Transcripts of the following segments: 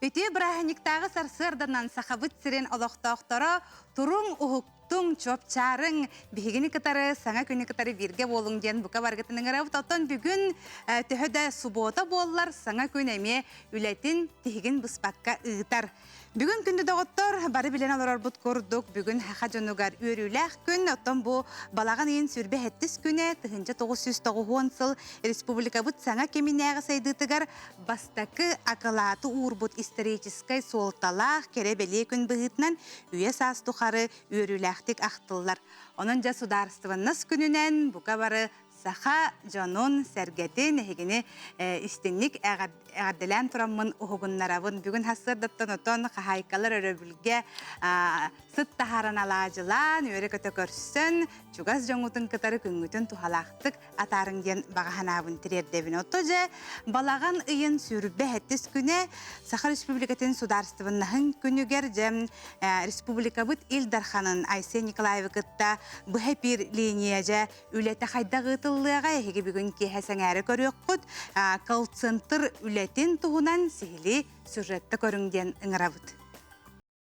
Үтүө бырааһынньыктааҕы сарсыарданан Сахабыт сирин олохтоохторо туруҥ, уһуктуҥ, чуопчаарыҥ, биһигини кытары саҥа күнү кытары бииргэ буолуҥ диэн бука барыгытын ыҥырабыт. Оттон бүгүн төһө да субуота буоллар, саҥа күн эмиэ үлэтин тиһигин быспакка ыытар. Бүгүн күндү доҕоттор, бары билэн олорорбут курдук, бүгүн саха дьонугар үөрүүлээх күн, оттон бу балаҕан ыйын 27 күнэ 1990 сыл республикабыт саҥа кэминээҕи сайдыытыгар бастакы акылааты уурбут историческай суолталаах кэрэ-бэлиэ күн быһыытынан үйэ-саас тухары үөрүүлээхтик ахтыллар. Онон дьэ судаарыстыбаннас күнүнэн бука бары саха дьонун, сэргэтин эһигини истиҥник эҕэрдэлээн тураммын уһугуннарабын. Бүгүн сарсыардаттан отон хаһаайкалар өрөбүлгэ сыт таһааран алаадьылаан, үөрэ-көтө көрсөн, чугас дьоҥҥутун кытары күҥҥүтүн туһалаахтык атаарыҥ диэн баҕа санаабын тириэрдэбин. Отто дьэ, балаҕан ыйын 27 күнэ Саха Республикатын судаарыстыбаннаһын күнүгэр дьэ республикабыт Ил Дарханын Айсен Николаевы кытта быһа эпир линия дьэ үлэтэ хайдах ыытыллыаҕа эһиги бүгүн киэһэ сэҥээрэ көрүөххүт. Колл-центр үлэтин туһунан сиһилии сюжетта көрүҥ диэн ыҥырабыт.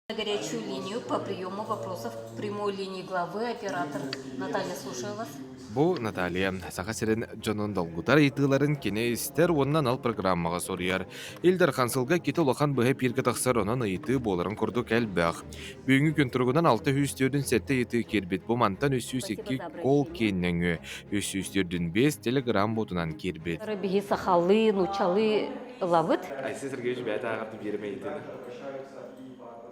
На горячую линию по приему вопросов прямой линии главы оператор Наталья, слушаю вас. Бу Наталья Саха сирин дьонун долгутар ыйытыыларын кини истэр уонна анал программаҕа суруйар. Ил Дархан сылга иккитэ улахан быһа эпииргэ тахсар, онон ыйытыы буоларын курдук элбэх. Бүгүҥҥү күн туругунан 647 ыйытыы киирбит. Бу мантан 302 кол киин нөҥүө, 345 телеграм ботунан киирбит. Биһи сахалыы, нууччалыы ылабыт. Айсен Сергеевич бэйэтэ ааҕар биэримэ ыйытыыны.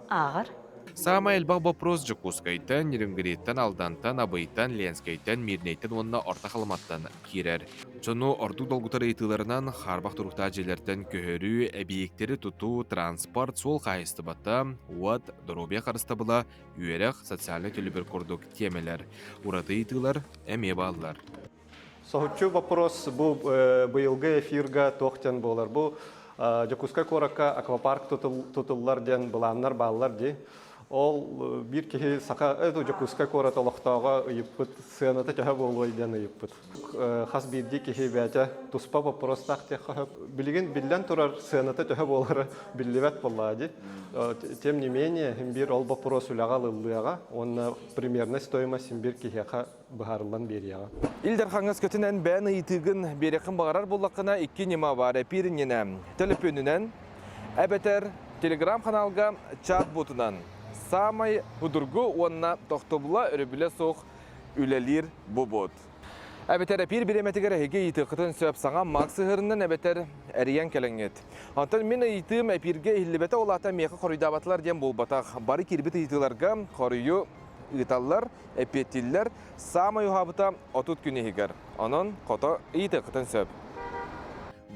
Ааҕар. Саамай элбэх боппуруос Дьокуускайтан, Нерюнгриттэн, Алдантан, Абыйтан, Ленскэйтэн, Мирнэйтэн уонна Орто Халыматтан киирэр. Дьону ордук долгутар ыйытыыларынан хаарбах туруктаах дьиэлэртэн көһөрүү, эбийиэктэри тутуу, транспорт, суол хаһаайыстыбата, уот, доруобуйа харыстабыла, үөрэх, социальнай төлөбүр курдук тиэмэлэр. Ураты ыйытыылар эмиэ бааллар. Соһуччу вопрос бу быйылгы эфирга туох диэн буолар? Бу Дьокуускай куоракка аквапарк тутуллар диэн былааннар бааллар дии. Ол биир киһи саха Дьокуускай куорат олохтооҕо ыйыппыт сыаната төһө буолуой диэн ыйыппыт. Хас биирдии киһи бэйэтэ туспа боппуруостаах диэххэ сөп. Билигин биллэн турар сыаната төһө буолара биллибэт буоллаҕа дии. Тем не менее, биир ол боппуруос үлэҕэ ылыллыаҕа уонна примерная стоимость син биир киһиэхэ быһаарыллан биэриэҕэ. Ил Дархаҥҥа өскөтүнэн бэйэн ыйытыыгын биэриэххин баҕарар буоллаххына икки ньыма баар эпиир иннинэ төлөпүөнүнэн эбэтэр телеграм-ханаалга чат-ботунан саамай судургу уонна тохтобула өрөбүлэ суох үлэлиир бу бот. Эбэтэр эпиир бириэмэтигэр эһиги ыйытыаххытын сөп саҥа Макс ыһырынан эбэтэр эрийэн кэлэҥҥит. Онтон мин ыйытыым эпииргэ иһиллибэтэ ол аата миэхэ хоруйдаабатылар диэн буолбатах. Бары киирбит ыйытыыларга хоруйу ыыталлар, эппиэттииллэр, саамай уһаабыта 30 күн иһигэр. Онон хото ыйытыаххытын сөп.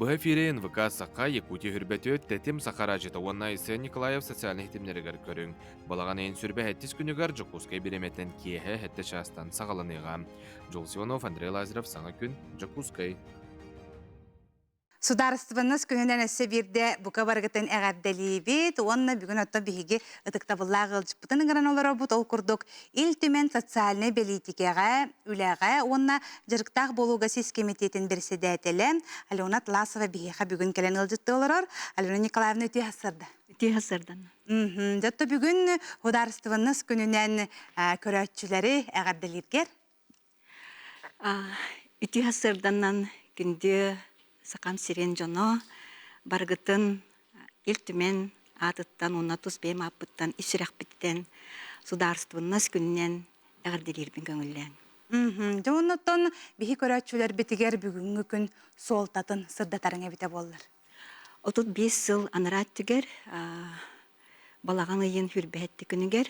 Быһа эфири НВК Саха, Якутия Хүрбэтүөт, Тэтим Саха араадьыйата уонна Айсен Николаев социальнай ситимнэригэр көрүҥ. Балаҕан ыйын сүрбэ сэттис күнүгэр Дьокуускай бириэмэтинэн киэһэ сэттэ чаастан саҕаланыаҕа. Дьулус Иванов, Андрей Лазарев, Саҥа күн, Дьокуускай. Судаарыстыбаннас күнүнэн өссө биирдэ бука барыгытын эҕэрдэлиибит уонна бүгүн оттон биһиги ытыктабыллаах ыалдьыппытын ыҥыран олоробут. Ол курдук Ил Түмэн социальнай бэлиитикэҕэ, үлэҕэ уонна дьарыктаах буолууга сис кэмитиэтин бэрэссэдээтэлэ Алена Атласова биһиэхэ бүгүн кэлэн ыалдьыттыы олорор. Алена Николаевна үтүө сарсыарда. Үтүө сарсыардан. Дьэ, бүгүн Судаарыстыбаннас күнүнэн көрөөччүлэри эҕэрдэлииргэр Үтүө сарсыарданан күндү Сахам сирин дьоно барыгытын Ил Түмэн аатыттан уонна тус бэйэм ааппыттан ис сүрэхпиттэн судаарыстыбаннас күнүнэн эҕэрдэлиирбин көҥүллээҥ. Дьэ оннуттан биһи көрөөччүлэрбитигэр бүгүҥҥү күн суолтатын сырдатарыҥ эбитэ буоллар. 35 сыл анараа өттүгэр балаҕан ыйын сүүрбэһэтти күнүгэр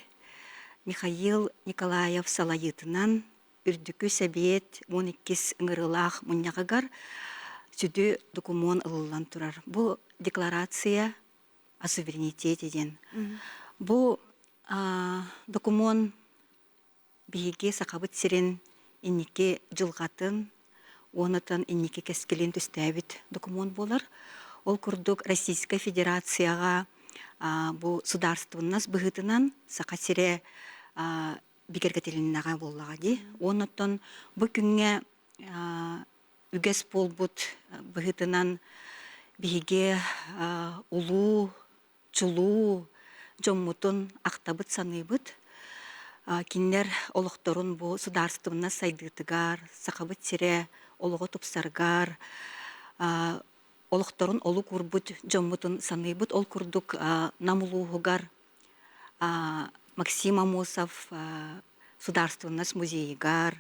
Михаил Николаев салайыытынан Үрдүкү Сэбиэт 12-ис ыҥырыылаах мунньаҕыгар сүдү докумуон ылыллан турар. Бу декларация о суверенитете диэн. Бу докумуон Биһиги Сахабыт сирин инники дьылҕатын уонна инники кэскилин түстээбит докумуон буолар. Ол курдук Российскай Федерацияҕа бу судаарыстыбаннас быһыытынан Саха сирэ бигэргэтилиннэҕэ буоллаҕа дии. Уонна бу күҥҥэ үгэс буолбут быһыытынан биһиги улуу чулуу дьоммутун ахтабыт саныыбыт. Кинилэр олохторун бу судаарыстыбаннас сайдыытыгар, Сахабыт сирэ олоҕо тупсарыгар олохторун олук уурбут дьоммутун саныыбыт. Ол курдук Нам улууһугар Максим Амосов Судаарыстыбаннас музейыгар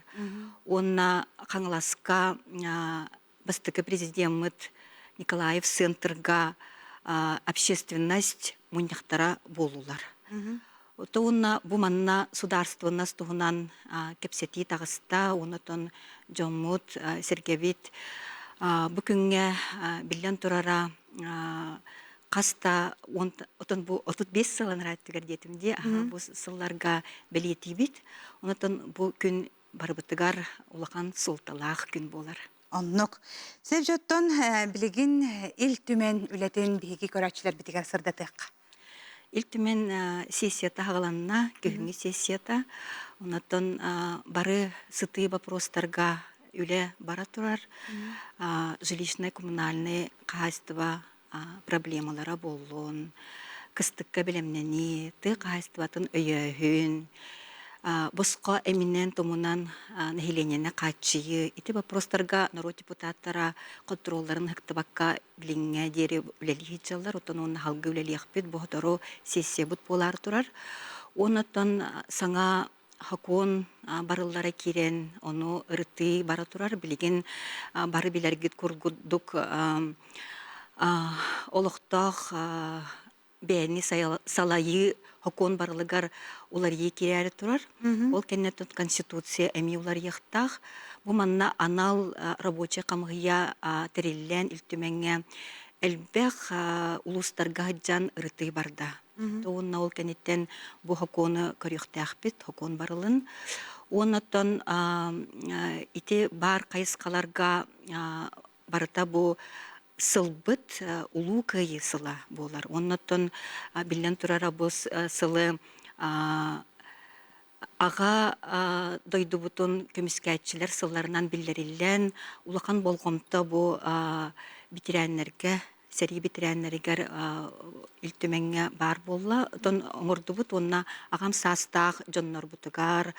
уонна Хаҥаласка бастакы президеммыт Николаев центрга общественность мунньахтара буоллулар. Ото уонна бу манна судаарыстыбаннас туһунан кэпсэтии таҕыста, онон дьоммут, сэргэбит бу күҥҥэ биллэн турара хас да отон бу 35 сыл анараа диэтим дии бу сылларга бэлиэтиибит. Онон бу күн барыбытыгар улахан суолталаах күн буолар. Оннук. Сэвдьоттон билигин Ил Түмэн үлэтин биһиги көрөөччүлэрбитигэр сырдатыахха. Ил Түмэн сессията аҕаланна, күһүҥҥү сессията. Онон бары сытыы вопростарга үлэ бара турар. Жилищнай коммунальный хаһаайыстыба проблемалара буоллун, кыстыкка бэлэмнэнии, тыа хаһаайыстыбатын өйөөһүн, босхо эминэн-тумунан нэһилиэнньэни хааччыйыы ити вопростарга норуот депутаттара хонтуруолларын ыһыктыбакка билиҥҥэ диэри үлэлии сылдьаллар. Оттон уонна халгыы үлэлиэхпит, бу сотору сессиябыт буолаары турар. Уонна саҥа сокуон барыллара киирэн, ону ырытыы бара турар. Билигин бары билэргит курдук олохтоох бэйэни салайыы сокуон барылыгар уларыйыы киирээри турар. Ол кэнниттэн Конституция эмиэ уларыйыахтаах. Бу манна анал рабочай хамыыһыйа тэриллэн Ил Түмэҥҥэ элбэх улуустарга сылдьан ырытыы барда. Уонна ол кэнниттэн бу сокуону көрүөхтээхпит, сокуон барылын. Уоннаттан ити баар хайысхаларга барыта бу сылбыт Улуу Кыайыы сыла буолар. Оннуттан биллэн турара бу сылы аҕа дойдубутун көмүскээччилэр сылларынан биллэриллэн, улахан болҕомто бу бэтэрээннэргэ, сэрии бэтэрээннэригэр Ил Түмэҥҥэ баар буолла. Оттон оҥордубут уонна аҕам саастаах дьоннорбутугар,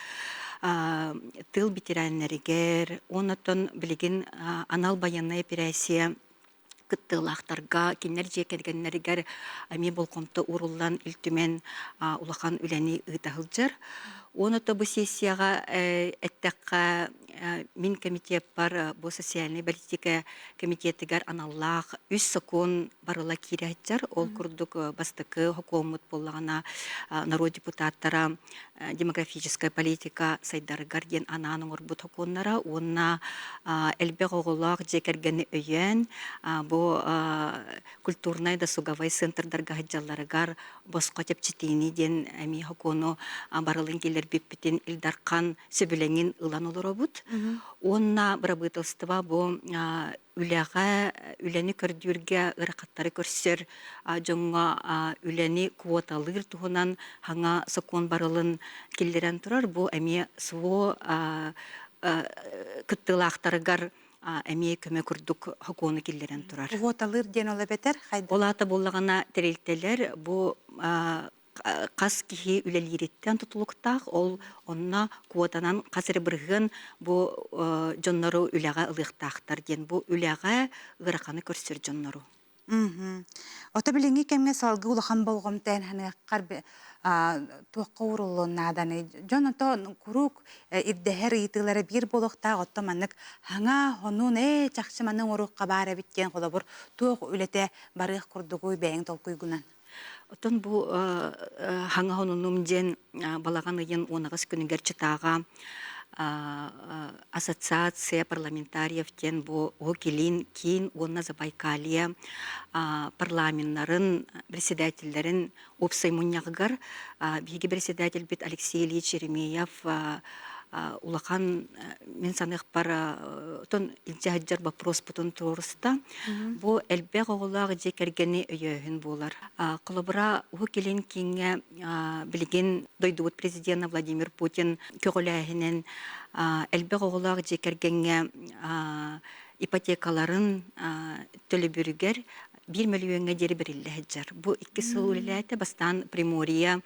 тыыл бэтэрээннэригэр, уонна оттон билигин анал байыаннай эпэрээссийэ кыттыылаахтарга, кинилэр дьиэ кэргэннэригэр эмиэ болҕомто ууруллан Ил Түмэн улахан үлэни ыыта сылдьар. Уонна бу сессияҕа эттэххэ, мин комитеппар бу социальнай политика комитетыгар аналлаах үс сокуон барыла киирэ сылдьар. Ол курдук бастакы сокуоммут буоллаҕына норуот депутаттара демографическая политика сайдарыгар диэн анаан оҥорбут сокуоннара уонна элбэх оҕолоох дьиэ кэргэни өйөөн бу культурнай досуговай центрдарга сылдьалларыгар босхо чэпчэтиини диэн эмиэ сокуону барылын киллэрбиппитин Ил Дархан сөбүлэҥин ылан олоробут. Уонна бырабыыталыстыба бу үлэҕэ, үлэни көрдүүргэ ыарахаттары көрсөр дьоҥҥо үлэни квоталыыр туһунан саҥа сокуон барылын киллэрэн турар. Бу эмиэ СВО кыттыылаахтарыгар эмиэ көмө курдук сокуону киллэрэн турар. Квоталыыр диэн ол эбэтэр хайдах? Ол аата буоллаҕына тэрилтэлэр бу хас киһи үлэлиириттэн тутулуктаах, ол онно квотанан хас эрэ бырыһыан бу дьоннору үлэҕэ ылыахтаахтар диэн бу үлэҕэ ыараханы көрсөр дьоннору. Ото билиҥҥи кэмҥэ салгыы улахан болҕомто эн ханыаххар туохха ууруллуон нааданый? Дьон ото куруук ирдэһэр ыйытыылара биир буолуохтаах, отто маннык хаҥа хонуун ээ чахчы маны оҥоруохха баар эбит диэн холобур туох үлэтэ барыах курдугуй бэйэҥ толкуйгунан? Оттон бу хаҥа хонунум диэн балаҕан ыйын 18 күнүгэр Читаҕа Ассоциация парламентариев диэн бу Уһук Илин киин уонна Забайкалье парламеннарын председателлэрин уопсай мунньаҕыгар биһиги председательбит Алексей Ильич Еремеев улахан мин саныахпар отон илдьэ сылдьар боппуруоспутун туруоруста. Бу элбэх оҕолоох дьиэ кэргэни өйөөһүн буолар. Холобура, Уһук Илин кииҥҥэ билигин дойдубут президена Владимир Путин көҕүлээһинэн элбэх оҕолоох дьиэ кэргэҥҥэ ипотекаларын төлөбүрүгэр Биир мөлүйүөҥҥэ диэри бэриллэ сылдьар. Бу икки сыл үлэлээтэ. Бастаан Приморье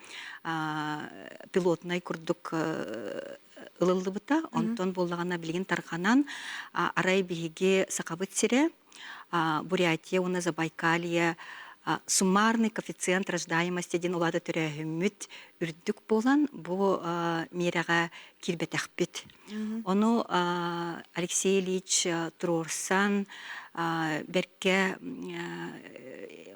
пилотнай курдук ылыллыбыта. Онтон буоллаҕына билигин тарҕанан арай биһиги Сахабыт сирэ Бурятия уонна Забайкалье суммарный коэффициент рождаемости диэн улаата төрөөһүммүт үрдүк буолан бу миэрэҕэ киирбэтэхпит. Ону Алексей Ильич туруорсан бэркэ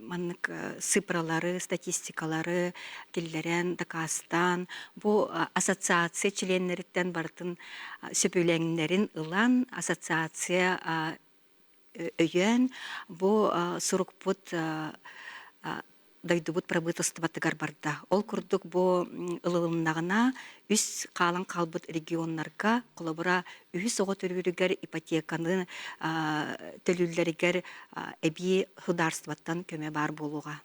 маннык цифралары, статистикалары киллэрэн, дакаастаан, бу ассоциация чилиэннэриттэн барытын сөбүлэҥнэрин ылан, ассоциация өйөөн бу сурукпут дойдубут правительствотыгар барда. Ол курдук бу ылылыннаҕына үс хаалан хаалбыт регионнарга, холобура, үһүс оҕо төрүүрүгэр ипотеканы төлүүллэригэр эбии государствоттан көмө баар буолуоҕа.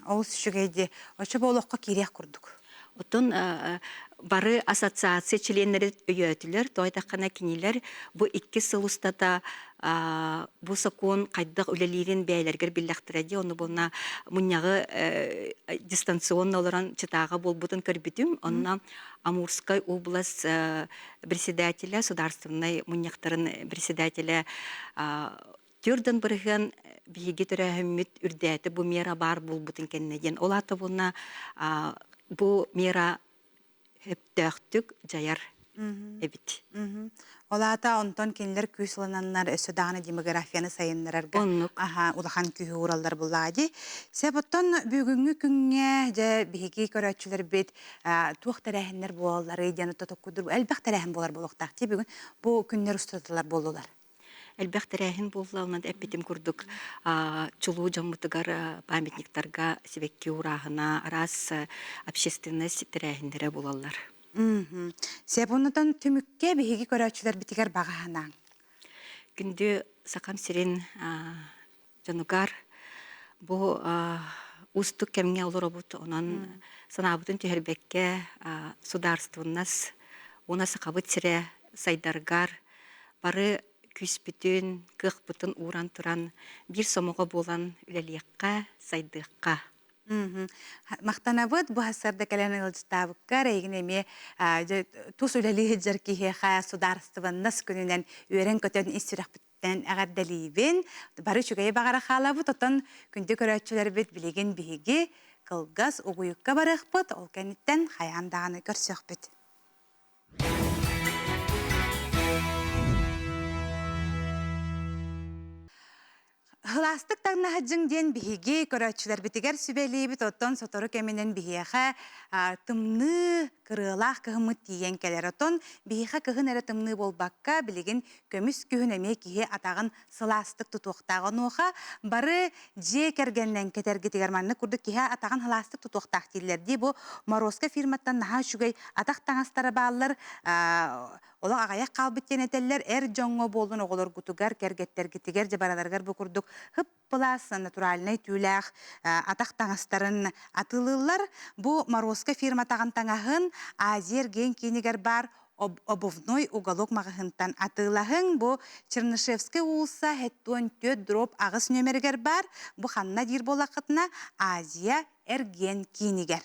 Олус үчүгэй дии. Оччо бу олоххо киириэх курдук. Оттон бары ассоциация чилиэннэрэ өйөөтүлэр. Тоҕо диэтэххинэ кинилэр бу икки сыл устата бу сокуон хайдах үлэлиирин бэйэлэригэр биллэхтэрэ дии. Ону буолна мунньаҕы дистанционно олорон чытааҕа буолбутун көрбүтүм. Онно Амурскай область председателя, судаарственнай мунньахтарын председателя 40% биһиги төрөөһүммүт үрдээтэ бу мера баар буолбутун кэннэ диэн. Ол аата буолна бу мера өптөөхтүк дьайар эбит. Ол аата онтон кинилэр күүс ылынаннар өссө даҕаны демографияны сайыннарарга аха улахан күүһү уураллар буллаҕа дии. Сөп оттон бүгүҥҥү күҥҥэ дьэ биһиги көрөөччүлэрбит туох тэрээһиннэр буолалларый диэн токкудур элбэх тэрээһин буолар буолуохтаах дии бүгүн бу күннэр устаталар буоллулар. Элбэх тэрээһин буолла, онон эппитим курдук чулуу дьоммутугар памятниктарга сибэкки уурааһына, араас общественность тэрээһиннэрэ буолаллар. Сөп оннотон түмүккэ биһиги көрөөччүлэрбитигэр баҕа санааҥ. Күндү Сахам сирин дьонугар бу уустук кэмҥэ олоробут, онон санаабытын түһэрбэккэ судаарственность уонна Сахабыт сирэ сайдаргар бары күүспүтүн, кыахпытын ууран туран биир сомоҕо буолан үлэлиэххэ, сайдыахха. Махтанабыт бу сарда кэлэн ыалдьыттаабыккар эйигин эмиэ тус үлэлии сылдьар киһиэхэ судаарыстыбаннас күнүнэн үөрэн-көтөн ис сүрэхпиттэн эҕэрдэлиибин. Бары үчүгэйи баҕара хаалабыт. Оттон күндү көрөөччүлэрбит билигин биһиги кылгас угуйукка барыахпыт. Ол кэнниттэн хайаан даҕаны көрсүөхпүт. Һылаастык таҥнаһадьыҥ диэн биһиги көрөөччүлэрбитигэр сүбэлиибит, оттон сотору кэминэн биһиэхэ тымныы кырыалаах кыһыммыт тиийэн кэлэр. Оттон биһиэхэ кыһын эрэ тымныы буолбакка, билигин көмүс күһүн эмиэ киһи атаҕын сылаастык тутуохтаах. Онуоха бары дьиэ кэргэнинэн кэтэргитигэр маннык курдук киһи атаҕын сылаастык тутуохтаах дииллэр дии. Бу Морозко фирматтан наһаа үчүгэй атах таҥастара бааллар. Олох аҕыйах хаалбыт диэн этэллэр. Эр дьоҥҥо буоллун оҕолоргутугар, кэргэттэргитигэр, дьабараларыгар бу курдук хып-пылаас натуральнай түүлээх атах таҥастарын атыылыыллар. Бу Морозко фирма атаҕын таҥаһын Азия эргиэн киинигэр баар обувной уголок маҕаһыынтан атыылаһыҥ. Бу Чернышевскай уулусса 74 дробь 8 нүөмэригэр баар. Бу ханна диир буоллаххытына Азия эргиэн киинигэр.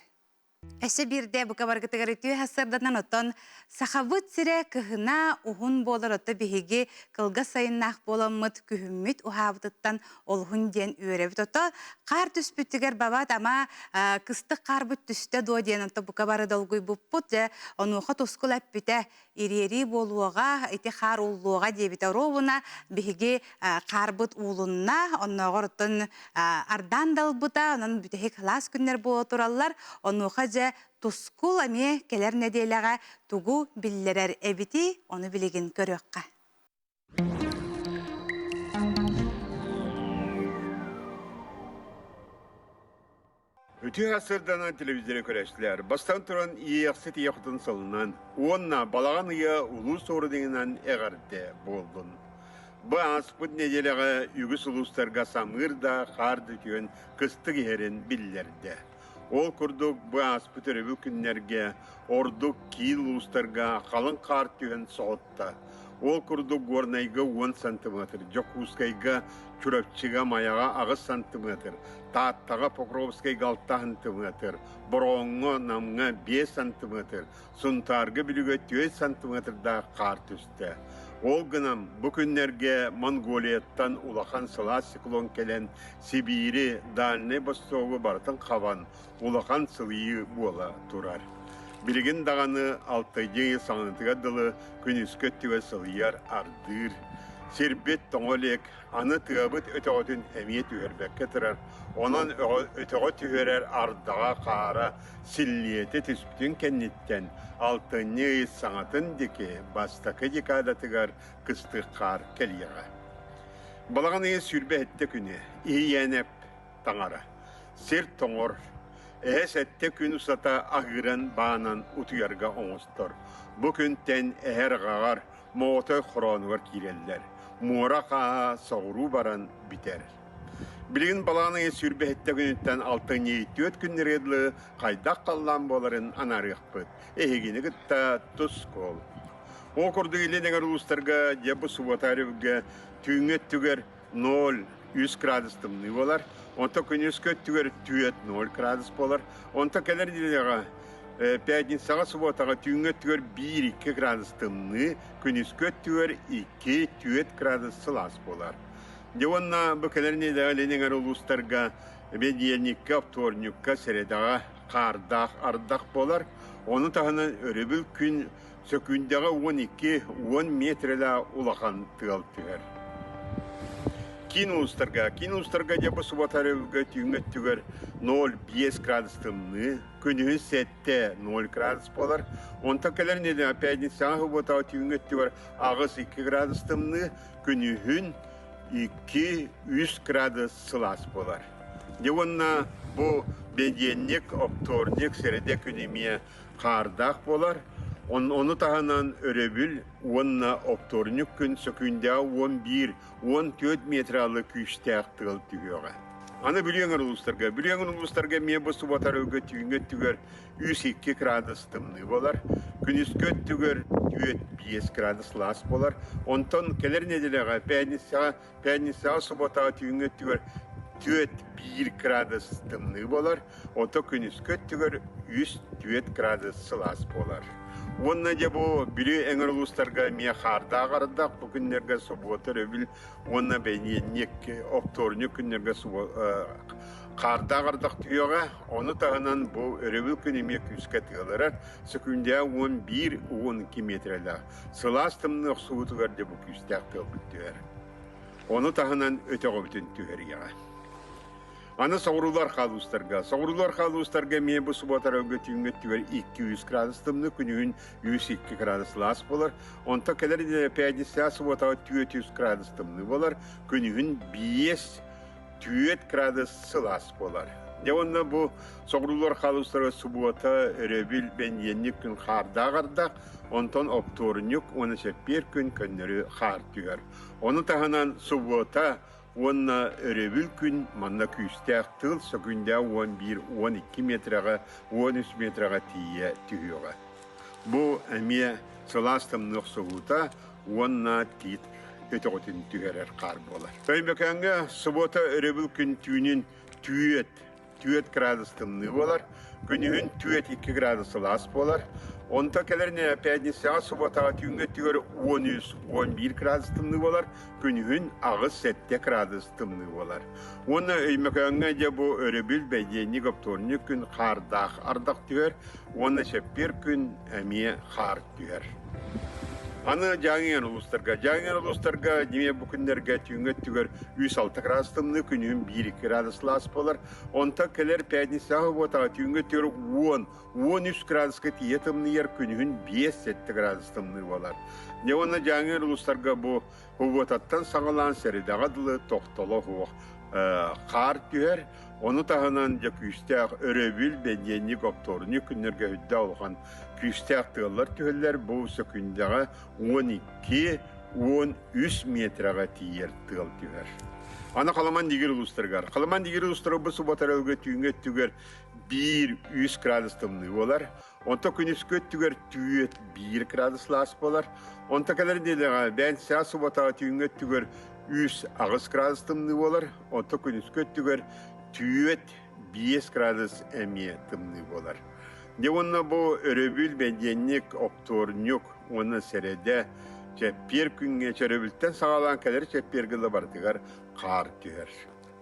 Өссө биирдэ бука баргытыгар үтүө сарсыарданан оттон Сахабыт сирэ кыһына уһун буолар отто биһиги кылгас сайыннаах буоламмыт күһүммүт уһаабытыттан олуһун диэн үөрэбит ото хаар түспүтүгэр бабат ама кыстык хаарбыт түстэ дуо диэн онто бука бары долгуйбуппут дьэ онуоха тускул эппитэ ириэрии буолуоҕа ити хаар ууллуоҕа диэбитэ оруобуна биһиги хаарбыт уулунна оннооҕор оттон ардаан да ылбыта онон бүтэһик сылаас күннэр буола тураллар онуоха дьэ тускул эмиэ кэлэр нэдиэлэҕэ тугу биллэрэр эбитий ону билигин көрүөххэ. Үтүө сырданан телевизоры көрөччүлэр бастан туран Иэйэхсит ийэ хотун сылынан уонна балаҕан ыйа улуус суорудуҥунан эҕэрдэ буоллун. Бу ааспыт нэдиэлэҕэ үгүс улуустарга самыыр да, хаар да үтүөн кыстык иһэрин биллэрдэ. Ол курдук бу ааспыт өрөбүл күннэргэ ордук киин улуустарга халыҥ хаар түһэн соһутта. Ол курдук Горнайга 10 сантиметр, Дьокуускайга, Чурапчыга, Майаҕа 8 сантиметр, Тааттаҕа, Покровскайга 6 сантиметр, Бороҕоҥҥо, Намҥа 5 сантиметр, Сунтаарга, Бүлүүгэ 4 сантиметрдаах хаар түстэ. Ол гынан бу күннэргэ Монголияттан улахан сылаас циклон кэлэн Сибиири, Дальнай Востогу барытын хабан улахан сылыйыы буола турар. Билигин даҕаны алтайдыы саҥатыгар дылы күнүскү өттүгэр сылыйар, ардыыр. Сирбит тоҥо илик, аны тыабыт өтөҕүтүн эмиэ түһэрбэккэ турар. Онон өтөҕө түһэрэр ардаҕа хаара силлиэтэ түспүтүн кэнниттэн алтынньы ый саҥатын диэки бастакы декадатыгар кыстык хаар кэлиэҕэ. Балаҕан ыйын 27 күнэ Иһийээнэп таҥара. Сир тоҥор, эһэ сэттэ күн устата аһыыран баанан утуйарга оҥостор. Бу күнтэн эһэ арҕаҕар Моотой хороонугар киирэллэр. Муора хааһа соҕуруу баран бүтэр. Билигин балаҕан ыйын 27 күнүттэн алтынньы түөрт күннэргэ дылы хайдах халлаан буоларын анаарыахпыт. Эһигини кытта тус куол. Ол курдук илин эҥэр улуустарга дьэ бу субуота өрөбүлгэ түүҥҥү өттүгэр 0,3 градус тымныы буолар. Онтон күнүскү өттүгэр 4,0 градус буолар. Онтон кэлэр нэдиэлэҕэ пятницаҕа, субуотаҕа түүҥҥү өттүгэр 1-2 градус тымныы, күнүскү өттүгэр 2-4 градус сылаас буолар. Дьэ уонна бу кэлэр нэдиэлэҕэ илин эҥэр улуустарга бэнидиэнньиккэ, вторникка, сэрэдэҕэ хаардаах ардах буолар. Ону таһынан өрөбүл күн Сөкүүндэҕэ 12-10 миэтэрэлээх улахан тыал түһэр. Киин улуустарга Киин улуустарга дьэ бу субуота өрөбүлгэ түүҥҥү өттүгэр 0,5 градус тымныы, күнүһүн 7-0 градус буолар. Онтон кэлэр нэдиэлэ пятницаҕа субуотаҕа түүҥҥү өттүгэр 8-2 градус тымныы, күнүһүн 2-3 градус сылаас буолар. Дьэ уонна бу бэнидиэнньик, оптуорунньук, сэрэдэ күн эмиэ хаардаах буолар. Ону таһынан өрөбүл уонна оптуорунньук күн сөкүүндэҕэ 11-14 метралы күүстээх тыал түһүөҕэ. Аны Бүлүү эҥэр улуустарга. Бүлүү эҥэр улуустарга эмиэ бу субуота өрөбүлгэ түүҥҥү өттүгэр 3-2 градус тымныы буолар. Күнүскү өттүгэр 4-5 градус сылаас буолар. Онтон кэлэр нэдиэлэҕэ пятницаҕа Пятницаҕа субуотаҕа түүҥҥү өттүгэр 4-1 градус тымныы буолар, ото күнүскү өттүгэр 3-4 градус сылаас буолар. Уонна дьэ бу Бүлүү эҥэр улуустарга эмиэ хаардаах ардах бу күннэргэ субуота өрөбүл уонна бэнидиэнньик оптуорунньук күннэргэ хаардаах ардах түһүөҕэ. Ону таһынан бу өрөбүл күн эмиэ күүскэ тыалырар, сөкүүндэҕэ 11-12 миэтэрэлээх. Сылаас тымныы охсуутугар дьэ бу күүстээх тыалбыт түһэр. Ону таһынан өтөҕөбүтүн түһэриэҕэ. Аны соҕуруулар хаалуустарга. Соҕуруулар хаалуустарга эмиэ бу субуотарга түүҥҥү өттүгэр 2-3 градус тымныы, күнүһүн 3-2 градус сылаас буолар. Онтон кэлэр пятница субуотаҕа 4-3 градус тымныы буолар, күнүһүн 5 4 градус сылаас буолар. Дьэ уонна бу соҕуруулар хаалуустарга субуота, өрөбүл, бэнидиэнньик күн хаардаах ардах, онтон оптуорунньук уонна чэппиэр күн көннөрү хаар түһэр. Ону таһынан субуота уонна өрөбүл күн манна күүстээх тыал сөкүүндэҕэ 11-12 миэтэрэҕэ, 13 миэтэрэҕэ тиийэ түһүөҕэ. Бу эмиэ сылаас тымныы охсуһуута уонна тиит өтөҕүтүн түһэрэр хаар буолар. Өймөкөөҥҥө субуота өрөбүл күн түүнүн түүөт 4 градус тымныы буолар, күнүһүн 4-2 градус сылаас буолар. Онтон кэлэр пятницаҕа субуотаҕа түүҥҥү өттүгэр 13-11 градус тымныы буолар, күнүһүн 8-7 градус тымныы буолар. Уонна Өймөкөөҥҥө дьэ бу өрөбүл, бэйдиэнньик, оптуорунньук күн хаардаах ардах түһэр уонна чэппиэр күн эмиэ хаар түһэр. Аны Дьааҥы улуустарга. Дьааҥы улуустарга эмиэ бу күннэргэ түүҥҥү өттүгэр 3-6 градус тымныы, күнүһүн 1-2 градус сылаас буолар. Онтон кэлэр пятницаҕа субуотаҕа түүҥҥү өттүгэр 10, 13 градуска тиийэ тымныйар, күнүһүн 5-7 градус тымныы буолар. Дьэ уонна Дьааҥы улуустарга бу субуотаттан саҕалаан сэрэдэҕэ дылы тохтоло суох хаар түһэр. Ону таһынан дьэ күүстээх өрөбүл, бэнидиэнньик, оптуорунньук күннэргэ үрдээх улахан күүстээх тыаллар түһэллэр. Бу сөкүүндэҕэ 12-13 миэтэрэҕэ тиийэр тыал түһэр. Аны Халаман Дигир улуустарыгар. Халаман Дигир улуустара бу субуота өрөбүлгэ түүҥҥү өттүгэр 1-3 градус тымныы буолар. Онто күнүскү өттүгэр түүт 1 градус лаас буолар. Онто кэлэр нэдиэлэҕэ бээн саас субботаҕа түүҥҥү өттүгэр 3-8 градус тымныы буолар. Онто күнүскү өттүгэр түүт 5 градус эмиэ тымныы буолар. Дьэ уонна бу өрөбүл, бэндиэнньик, оптуорунньук уонна сэрэдэ чэппиэр күҥҥэ чөрөбүлтэн саҕалаан кэлэр чэппиэргэ ыла барытыгар хаар түһэр.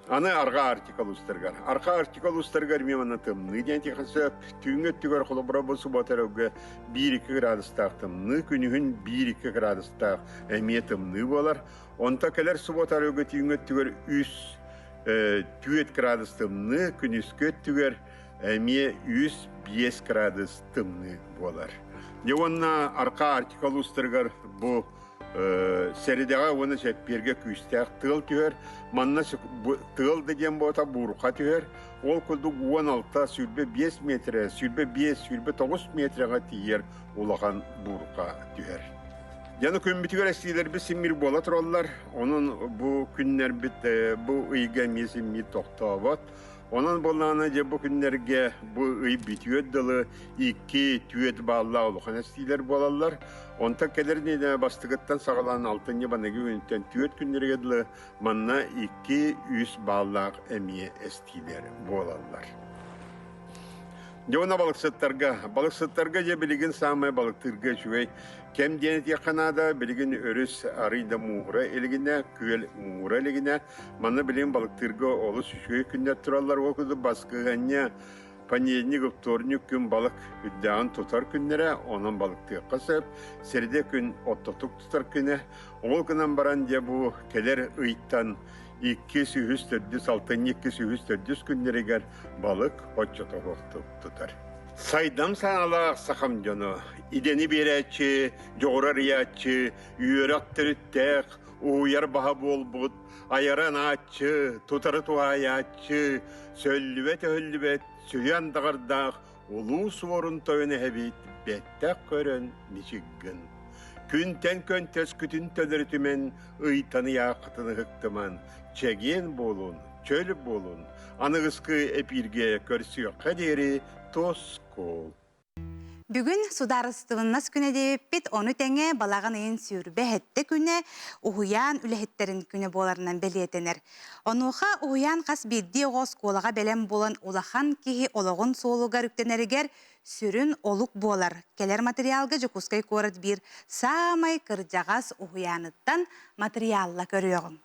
Аны Арҕаа Арктика улуустарыгар. Арҕаа Арктика улуустарыгар эмиэ манна тымныы диэн этиэххэ сөп. Түүҥҥү өттүгэр холобура бу субуота өрөбүлгэ 1-2 градустаах тымныы, күнүһүн 1-2 градустаах эмиэ тымныы буолар. Онто кэлэр субуота өрөбүлгэ түүҥҥү өттүгэр 3 4 градус тымныы, күнүскү өттүгэр эмиэ 3-5 градус тымныы буолар. Дьэ уонна Арҕаа Арктика улуустарыгар бу Сэридэҕэ уонна чэппиэргэ күүстээх тыал түһэр. Манна тыал да диэн буота буурҕа түһэр. Ол курдук 16 25 метрэ, 25 29 метрэҕэ тиийэр улахан буурҕа түһэр. Дьону күммүтүгэр эстиилэрбит симмир буола тураллар. Онон бу күннэрбит бу ыйга эмиэ симмир тохтообот. Онон буоллаҕына дьэ бу күннэргэ бу ый бүтүөр дылы икки түөрт бааллаах улахан эстиилэр буолаллар. Онтон кэлэр нэдиэлэ бастакыттан саҕалаан алтынньы баныгы күнүттэн түөрт күннэргэ дылы манна икки-үс бааллаах эмиэ эстиилэр буолаллар. Дьэ уонна балыксыттарга. Балыксыттарга дьэ билигин саамай балыктыырга үчүгэй кэм диэн этиэххэ наада. Билигин өрүс арый да мууһура илигинэ, күөл мууһура илигинэ. Манна билигин балыктыырга олус үчүгэй күннэр тураллар. Ол курдук баскыһыанньа, понедельник, вторник күн балык үрдээҕин тутар күннэрэ, онон балыктыахха сөп. Сэрдэ күн оттотук тутар күнэ. Ол гынан баран дьэ бу кэлэр ыйтан иккис, үһүс, төрдүс, алтынньы иккис, үһүс, төрдүс күннэригэр балык оччотоһуохтук тутар. Сайдам саҥалаах сахам дьоно, идэни биэрээччи, дьоҕур арыйааччы, үөрэх төрүттээх, уһуйар баһа буолбут, айара анааччы, тутары туһаайааччы, сөллүбэт-өһүллүбэт сүрү андаҕардаах улуу суорун тойон эһэбит бэттэх көрөн мичик гын. Күнтэн көнтөскүтүн төлөрүтүмэн, ыйтан ыйааххытын ыһыктыман, чэгиэн буолун, чөл буолун, аныгыскы эпииргэ көрсүөххэ диэри тос-куол. Бүгүн судаарыстыбаннас күнэ диэбиппит, ону тэҥэ балаҕан ыйын сүүрбэ сэттэ күнэ уһуйаан үлэһиттэрин күнэ буоларынан бэлиэтэнэр. Онуоха уһуйаан хас биирдии оҕо оскуолаҕа бэлэм буолан улахан киһи олоҕун суолугар үктэнэригэр сүрүн олук буолар. Кэлэр материалга Дьокуускай куорат биир саамай кырдьаҕас уһуйааныттан матырыйаалла көрүөҕүҥ.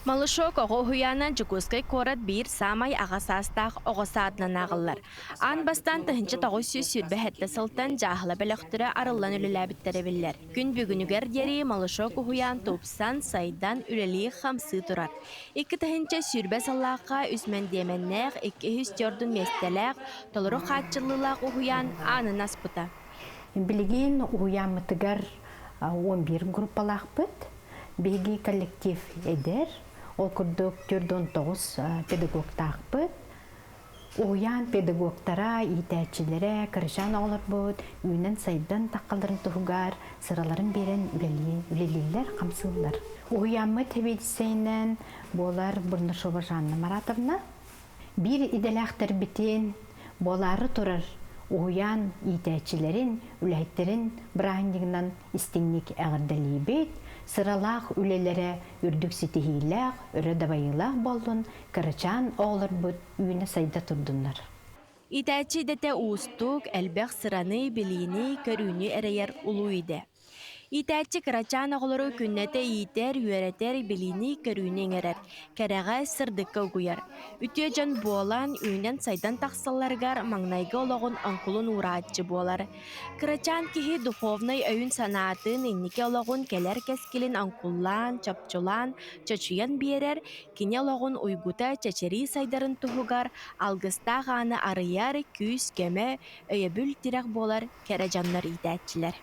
Малышок оҕо уһуйаана Дьокуускай куорат биир саамай аҕа саастаах оҕо саадынан ааҕыллар. Аан бастаан 1927 сылтан дьааһыла бөлөхтөрө арыллан үлэлээбиттэрэ биллэр. Күн бүгүнүгэр диэри Малышок уһуйаан тупсан, сайдан, үлэлии-хамсыы турар. 2020 сыллаахха үс мэндиэмэннээх, икки үс төрдүн миэстэлээх, толору хааччыллыылаах уһуйаан аанын аспыта. Билигин уһуйааммытыгар 11 группалаахпыт. Биһиги коллектив эдэр, ол курдук 49 педагогтаахпыт. Уһуйаан педагогтара, иитээччилэрэ, кырачаан оҕолорбут үүнэн-сайдан таххаларын туһугар сыраларын биэрэн үлэлииллэр, хамсыыллар. Уһуйааммыт сэбиэдиссэйинэн буолар Бурнашова Жанна Маратовна. Биир идэлээхтэрбитин буолаары турар уһуйаан иитээччилэрин, үлэһиттэрин бырааһынньыгынан истиҥник эҕэрдэлиибит, сыралаах үлэлэрэ үрдүк ситиһиилээх, өрө дабайыылаах буоллун, кырачаан оҕолорбут үүнэ-сайда турдуннар. Иитээччи идэтэ уустук, элбэх сыраны, билиини, көрүүнү эрэйэр улуу идэ. Иитээччи кырачаан оҕолору күннэтэ иитэр, үөрэтэр, билиини-көрүүнү иҥэрэр, кэрэҕэ, сырдыкка угуйар. Үтүө дьон буолан, үүнэн-сайдан тахсалларыгар маҥнайгы олоҕун оҥкулун уурааччы буолар. Кырачаан киһи духовнай өйүн-санаатын, инники олоҕун кэлэр кэскилин оҥкуллаан, чопчулаан, чочуйан биэрэр, кини олоҕун уйгута чэчирии сайдарын туһугар алгыстаах ааны арыйар, күүс-көмө, өйөбүл-тирэх буолар кэрэ дьоннор иитээччилэр.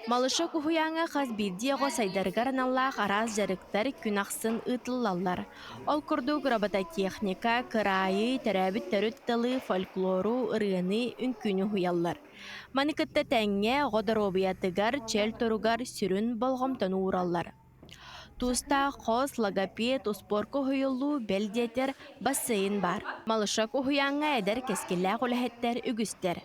Малышок уһуйааҥҥа хас биирдии оҕо сайдарыгар аналлаах араас дьарыктар күн ахсын ыытыллаллар. Ол курдук робототехника, кыраайы, төрөөбүт төрүт тылы, фольклору, ырыаны, үҥкүүнү уһуйаллар. Маны кытта тэҥҥэ оҕо доруобуйатыгар, чөл туругар сүрүн болҕомтону уураллар. Тустаах хос, логопед, успуорка уһуйуллуу, бэл диэтэр, бассейн баар. Малышок уһуйааҥҥа эдэр кэскиллээх үлэһиттэр үгүстэр.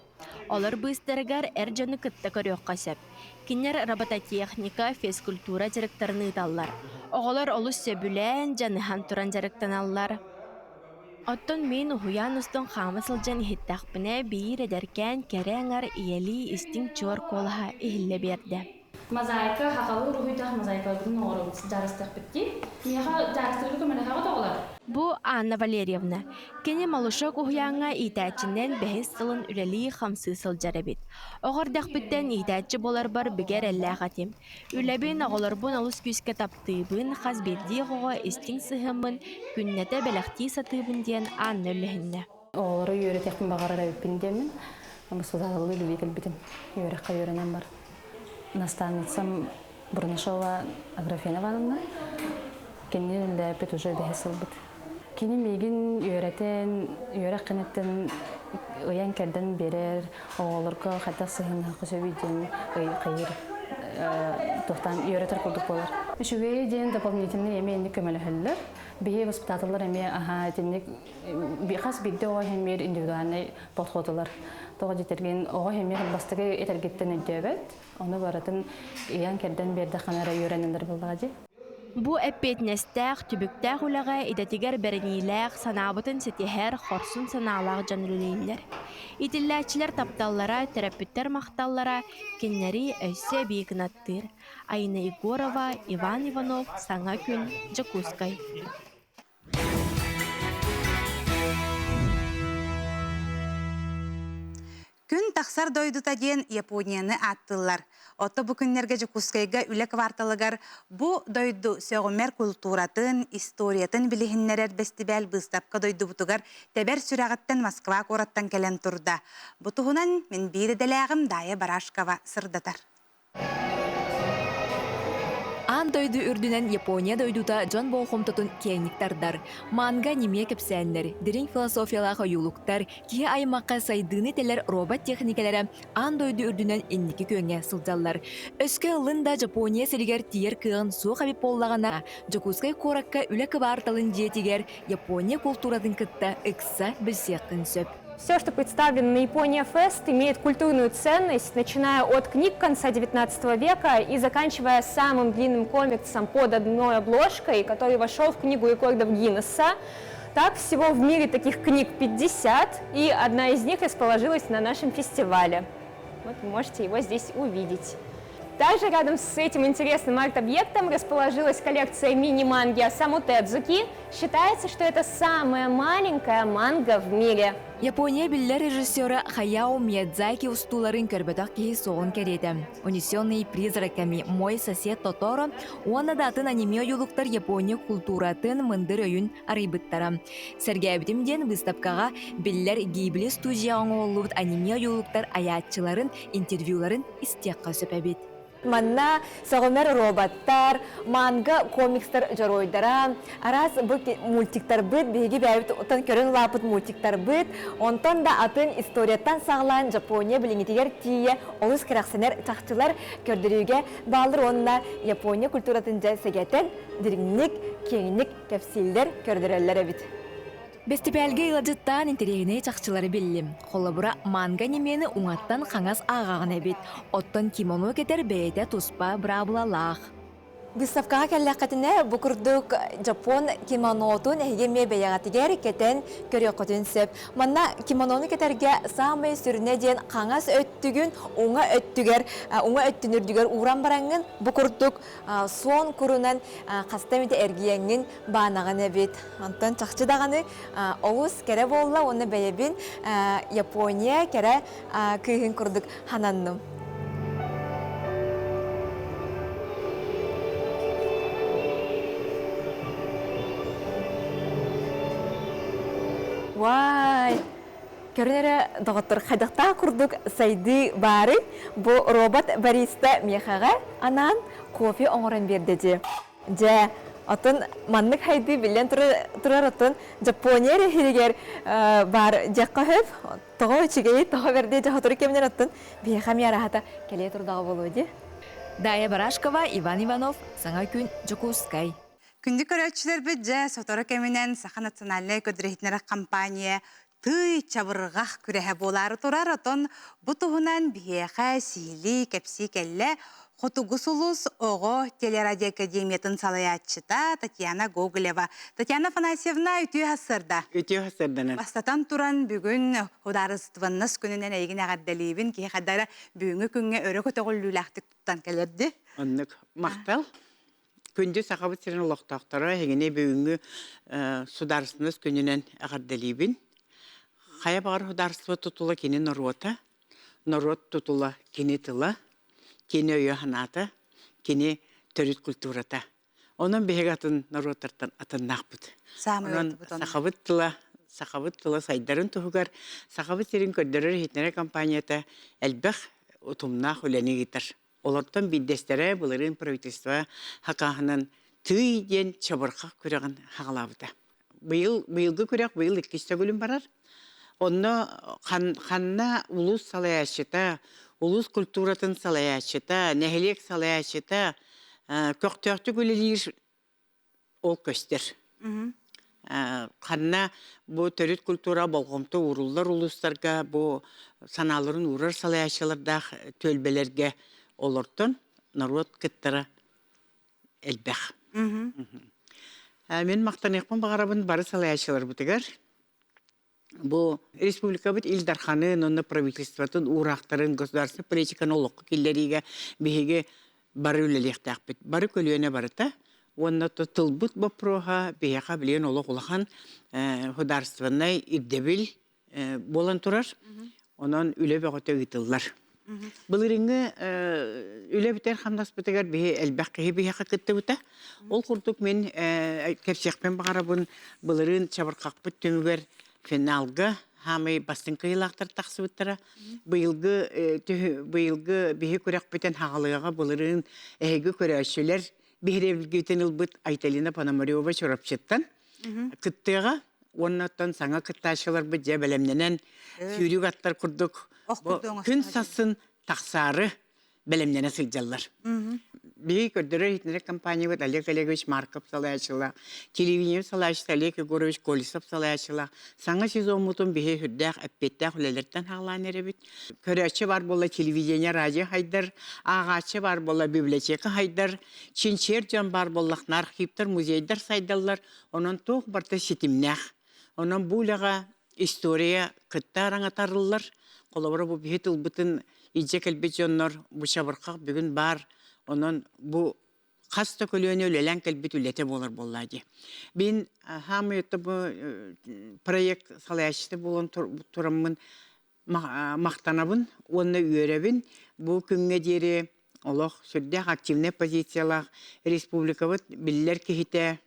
Олор быыстарыгар эр дьону кытта көрүөххэ сөп. Кинилэр робототехника, физкультура дьарыктарын ыыталлар. Оҕолор олус сөбүлээн, дьаныһан туран дьарыктаналлар. Оттон мин уһуйаан устун хаама сылдьан иһиттэхпинэ, биир эдэркээн кэрэ аҥар ийэлии истиҥ чуор куолаһа иһиллэ биэрдэ. Мозаика, хахалыы уруһуйдаах мозаикаларбытын оҥоробут, дьаарыстыахпыт дии. Миэхэ дьаарыстыырга көмөлөһөҕүт оҕолор? Бу Анна Валерьевна. Кини Малышок уһуйааҥҥа иитээччинэн бэһис сылын үлэлии-хамсыы сылдьар эбит. Оҕо эрдэхпиттэн иитээччи буоларбар бигэ эрэллээх этим. Үлэбин, оҕолорбун олус күүскэ таптыыбын, хас биирдии оҕоҕо истиҥ сыһыаммын күннэтэ бэлэхтии сатыыбын диэн Анна үллэһиннэ. Оҕолору үөрэтиэхпин баҕарар эбиппин диэммин, баспытааллыы үлэлии кэлбитим. Үөрэххэ үөрэнэн бар. Наставницам Бурнашова Аграфена Ивановна. Кини үлэлээбит уже бэһис сылбыт. Кини миигин үөрэтэн, үөрэх кэнниттэн ыйан-кэрдэн биэрэр, оҕолорго хайдах сыһыаннаһыахха сөбүй диэн ый хайыыр туохтаан үөрэтэр курдук буолар. Үчүгэйи диэн дополнительный эмиэ инник көмөлөһөллөр. Биһи воспитателлар эмиэ аһаа итинник хас биирдии оҕо иһин индивидуальный подходулар. Тоҕо диэтэргин оҕо иһин бастакы этэргиттэн өйдөөбөт. Ону барытын ыйан-кэрдэн биэрдэххинэ эрэ үөрэнэллэр буоллаҕа дии. Бу эппиэтинэстээх, түбүктээх үлэҕэ идэтигэр бэриниилээх, санаабытын ситиһэр, хорсун санаалаах дьон үлэлииллэр. Иитиллээччилэр тапталлара, төрөппүттэр махталлара кинилэри өссө эбии кынаттыыр. Айна Егорова, Иван Иванов, Саҥа күн, Дьокуускай. Күн тахсар дойдута диэн Японияны ааттыыллар. Отто бу күннэргэ Дьокуускайга үлэ кварталыгар бу дойду сөҕүмэр култууратын, историятын билиһиннэрэр бэстибээл быыстапка дойдубутугар тэбэр сүрэҕиттэн Москва куораттан кэлэн турда. Бу туһунан мин биир идэлээҕим Дая Барашкова сырдатар. Аан дойду үрдүнэн Япония дойдута дьон болҕомтотун киэҥник тардар. Манга ньимиэ кэпсээннэр, дириҥ философиялаах ойуулуктар, киһи аймахха сайдыыны тэлэр робот техникэлэрэ аан дойду үрдүнэн инники күөҥҥэ сылдьаллар. Өскө ыллын да Япония сиригэр тиийэр кыаҕын суох эбит буоллаҕына, Дьокуускай куоракка үлэ кыбаарталын дьиэтигэр Япония култууратын кытта ыкса билсиэххин сөп. Все, что представлено на Япония Фест, имеет культурную ценность, начиная от книг конца XIX века и заканчивая самым длинным комиксом под одной обложкой, который вошел в книгу рекордов Гиннесса. Так, всего в мире таких книг 50, и одна из них расположилась на нашем фестивале. Вот вы можете его здесь увидеть. Также рядом с этим интересным арт-объектом расположилась коллекция мини-манги Осаму Тедзуки. Считается, что это самая маленькая манга в мире. Япония биллэр режиссера Хаяо Миядзаки устууларын көрбөтөх киһи суоҕун кэриэтэ. «Унесенные призраками», «Мой сосед Тоторо» уонна да атын аниме ойуулуктар Япония култууратын мындыр өйүн арыйбыттара. Сэргээбитим диэн выставкаҕа биллэр Гибли студия оҥоһуллубут аниме ойуулуктар айааччыларын интервьюларын истиэххэ сөп эбит. Манна сөҕүмэр роботтар, манга комикстар дьоруойдара, араас бу мультиктарбыт, биһиги бэйэбит оттон көрөн улааппыт мультиктарбыт, онтон да атын историяттан саҕалаан Япония билиҥҥитигэр тиийэ олус кэрэхсэнэр чахчылар көрдөрүүгэ бааллар уонна Япония культуратын дьэ сэгэтэн дириҥник, киэҥник кэпсииллэр, көрдөрөллөр эбит. Бэстибээлгэ ыалдьыттаан интэриэһинэй чахчылары биллим. Холобура, манга ньимиэни уҥаттан хаҥас ааҕаҕын эбит, оттон кимоно кэтэр бэйэтэ туспа быраабылалаах. Выставкаҕа кэллэххитинэ, бу курдук дьоппуон кимонотун эһиги эмиэ бэйэҕитигэр кэтэн көрүөххүтүн сөп. Манна кимонону кэтэргэ саамай сүрүнэ диэн хаҥас өттүгүн уҥа өттүгэр, уҥа өттүн үрдүгэр ууран бараҥҥын бу курдук суон курунан хаста эмитэ эргийэҥҥин баанаҕын эбит. Онтон чахчы даҕаны олус кэрэ буолла уонна бэйэбин Япония кэрэ кыыһын курдук хананным. Вай! Көрүн эрэ, доҕоттор, хайдахтаах курдук сайдыы баарый? Бу робот бариста миэхэҕэ анаан кофе оҥорон биэрдэ дии. Дьэ, оттон маннык хайдыы биллэн турар оттон Япония эрэ иһигэр баар диэххэ сөп. Тоҕо үчүгэйи, тоҕо бэрдэй дьоһотору кэминэн оттон биһиэхэ эмиэ араһата кэлиэ турдаҕа буолуо дии. Дая Барашкова, Иван Иванов, Саҥа күн, Дьокуускай. Күндү көрөөччүлэрбит дьэ сотору кэминэн Саха национальнай көрдөрүһүтүнэр компания тый чабырҕах күрэһэ буолаары турар. Отон бу туһунан биһиэхэ сиһилии кэпсии кэллэ Хотугу сулус оҕо телерадиоакадемиятын салайааччыта Татьяна Гоголева. Татьяна Афанасьевна, үтүө сарсыарда. Үтүө сарсыарданан. Бастатан туран бүгүн Судаарыстыбаннас күнүнэн эйигин эҕэрдэлиибин. Киһи хайдара бүгүҥҥү күҥҥэ өрө көтөҕүллүүлээхтик туттан кэлэрди. Оннук. Махтал. Күндү Сахабыт сирин олохтоохторо, эһигини бүгүҥҥү Судаарыстыбаннас күнүнэн эҕэрдэлиибин. Хайа баҕар судаарыстыба тутула кини норуота, норуот тутула кини тыла, кини өйө-санаата, кини төрүт культурата. Онон биһиги атын норуоттартан атыннаахпыт. Онон сахабыт тыла сахабыт тыла сайдарын туһугар Сахабыт сирин көрдөрөр-иһитиннэрэр компанията элбэх утумнаах үлэни ыытар. Олортон биирдэстэрэ былырыын правительство хакааһынан Тыый диэн чабырҕах күрэҕин хаҕалаабыта. Быйыл быйылгы күрэх быйыл иккис төгүлүн барар. Онно ханна улуус салайааччыта, улуус культуратын салайааччыта, нэһилиэк салайааччыта көхтөөхтүк үлэлиир ол көстөр. Ханна бу төрүт культура болҕомто ууруллар улуустарга бу санааларын уурар салайааччылардаах түөлбэлэргэ олортон норуот кыттара элбэх. Мин махтаныахпын баҕарабын бары салайааччыларбытыгар. Бу республикабыт Ил Дарханын уонна правительствотын уураахтарын государственнай политиканы олоххо киллэриигэ биһиги бары үлэлиэхтээхпит. Бары көлүөнэ барыта уонна тылбыт боппуруоһа биһиэхэ билигин олох улахан государственнай ирдэбил буолан турар. Онон үлэ бөҕөтө ыытыллар. Былырыыҥҥы үлэ бүтэр хамнаспытыгар биһи элбэх киһи биһиэхэ кыттыбыта. Ол курдук мин кэпсиэхпин баҕарабын былырыын чабырҕахпыт түмүгэр финалга хаамай бастыҥ кыайыылаахтар тахсыбыттара. Быйылгы быйылгы биһи күрэхпитин хаҕалыаҕа былырыын эһиги көрөөччүлэр биһирэбилгитин ылбыт Айталина Пономарева Чурапчыттан кыттыаҕа уонна оттон саҥа кыттааччыларбыт дьэ бэлэмнэнэн сүүрүк аттар курдук күн сассын тахсаары бэлэмнэнэ сылдьаллар. Биһиги көрдөрөр иһитиннэрэр компаниябыт Олег Олегович Марков салайааччылаах, телевидение салайааччыта Олег Егорович Колесов салайааччылаах саҥа сезоммутун биһи сүрдээх эппиэттээх үлэлэртэн хаалаан эрэбит. Көрөөччү бар буолла телевидение, радио хайдар, ааҕааччы бар буолла библиотека хайдар, чинчийэр дьон баар буоллахна архивтар, музейдар сайдаллар, онон туох барыта ситимнээх. Онон бу үлэҕэ история кытта араҥатарыллар. Холобура бу биһи тылбытын илдьэ кэлбит дьоннор бу чабырҕах бүгүн баар. Онон бу хас да көлүөнэ үлэлээн кэлбит үлэтэ буолар буоллаа дии. Мин хаамый бу проект салайааччыта буолан тураммын махтанабын уонна үөрэбин. Бу күҥҥэ диэри олох сүрдээх активнай позициялаах республикабыт биллэр киһитэ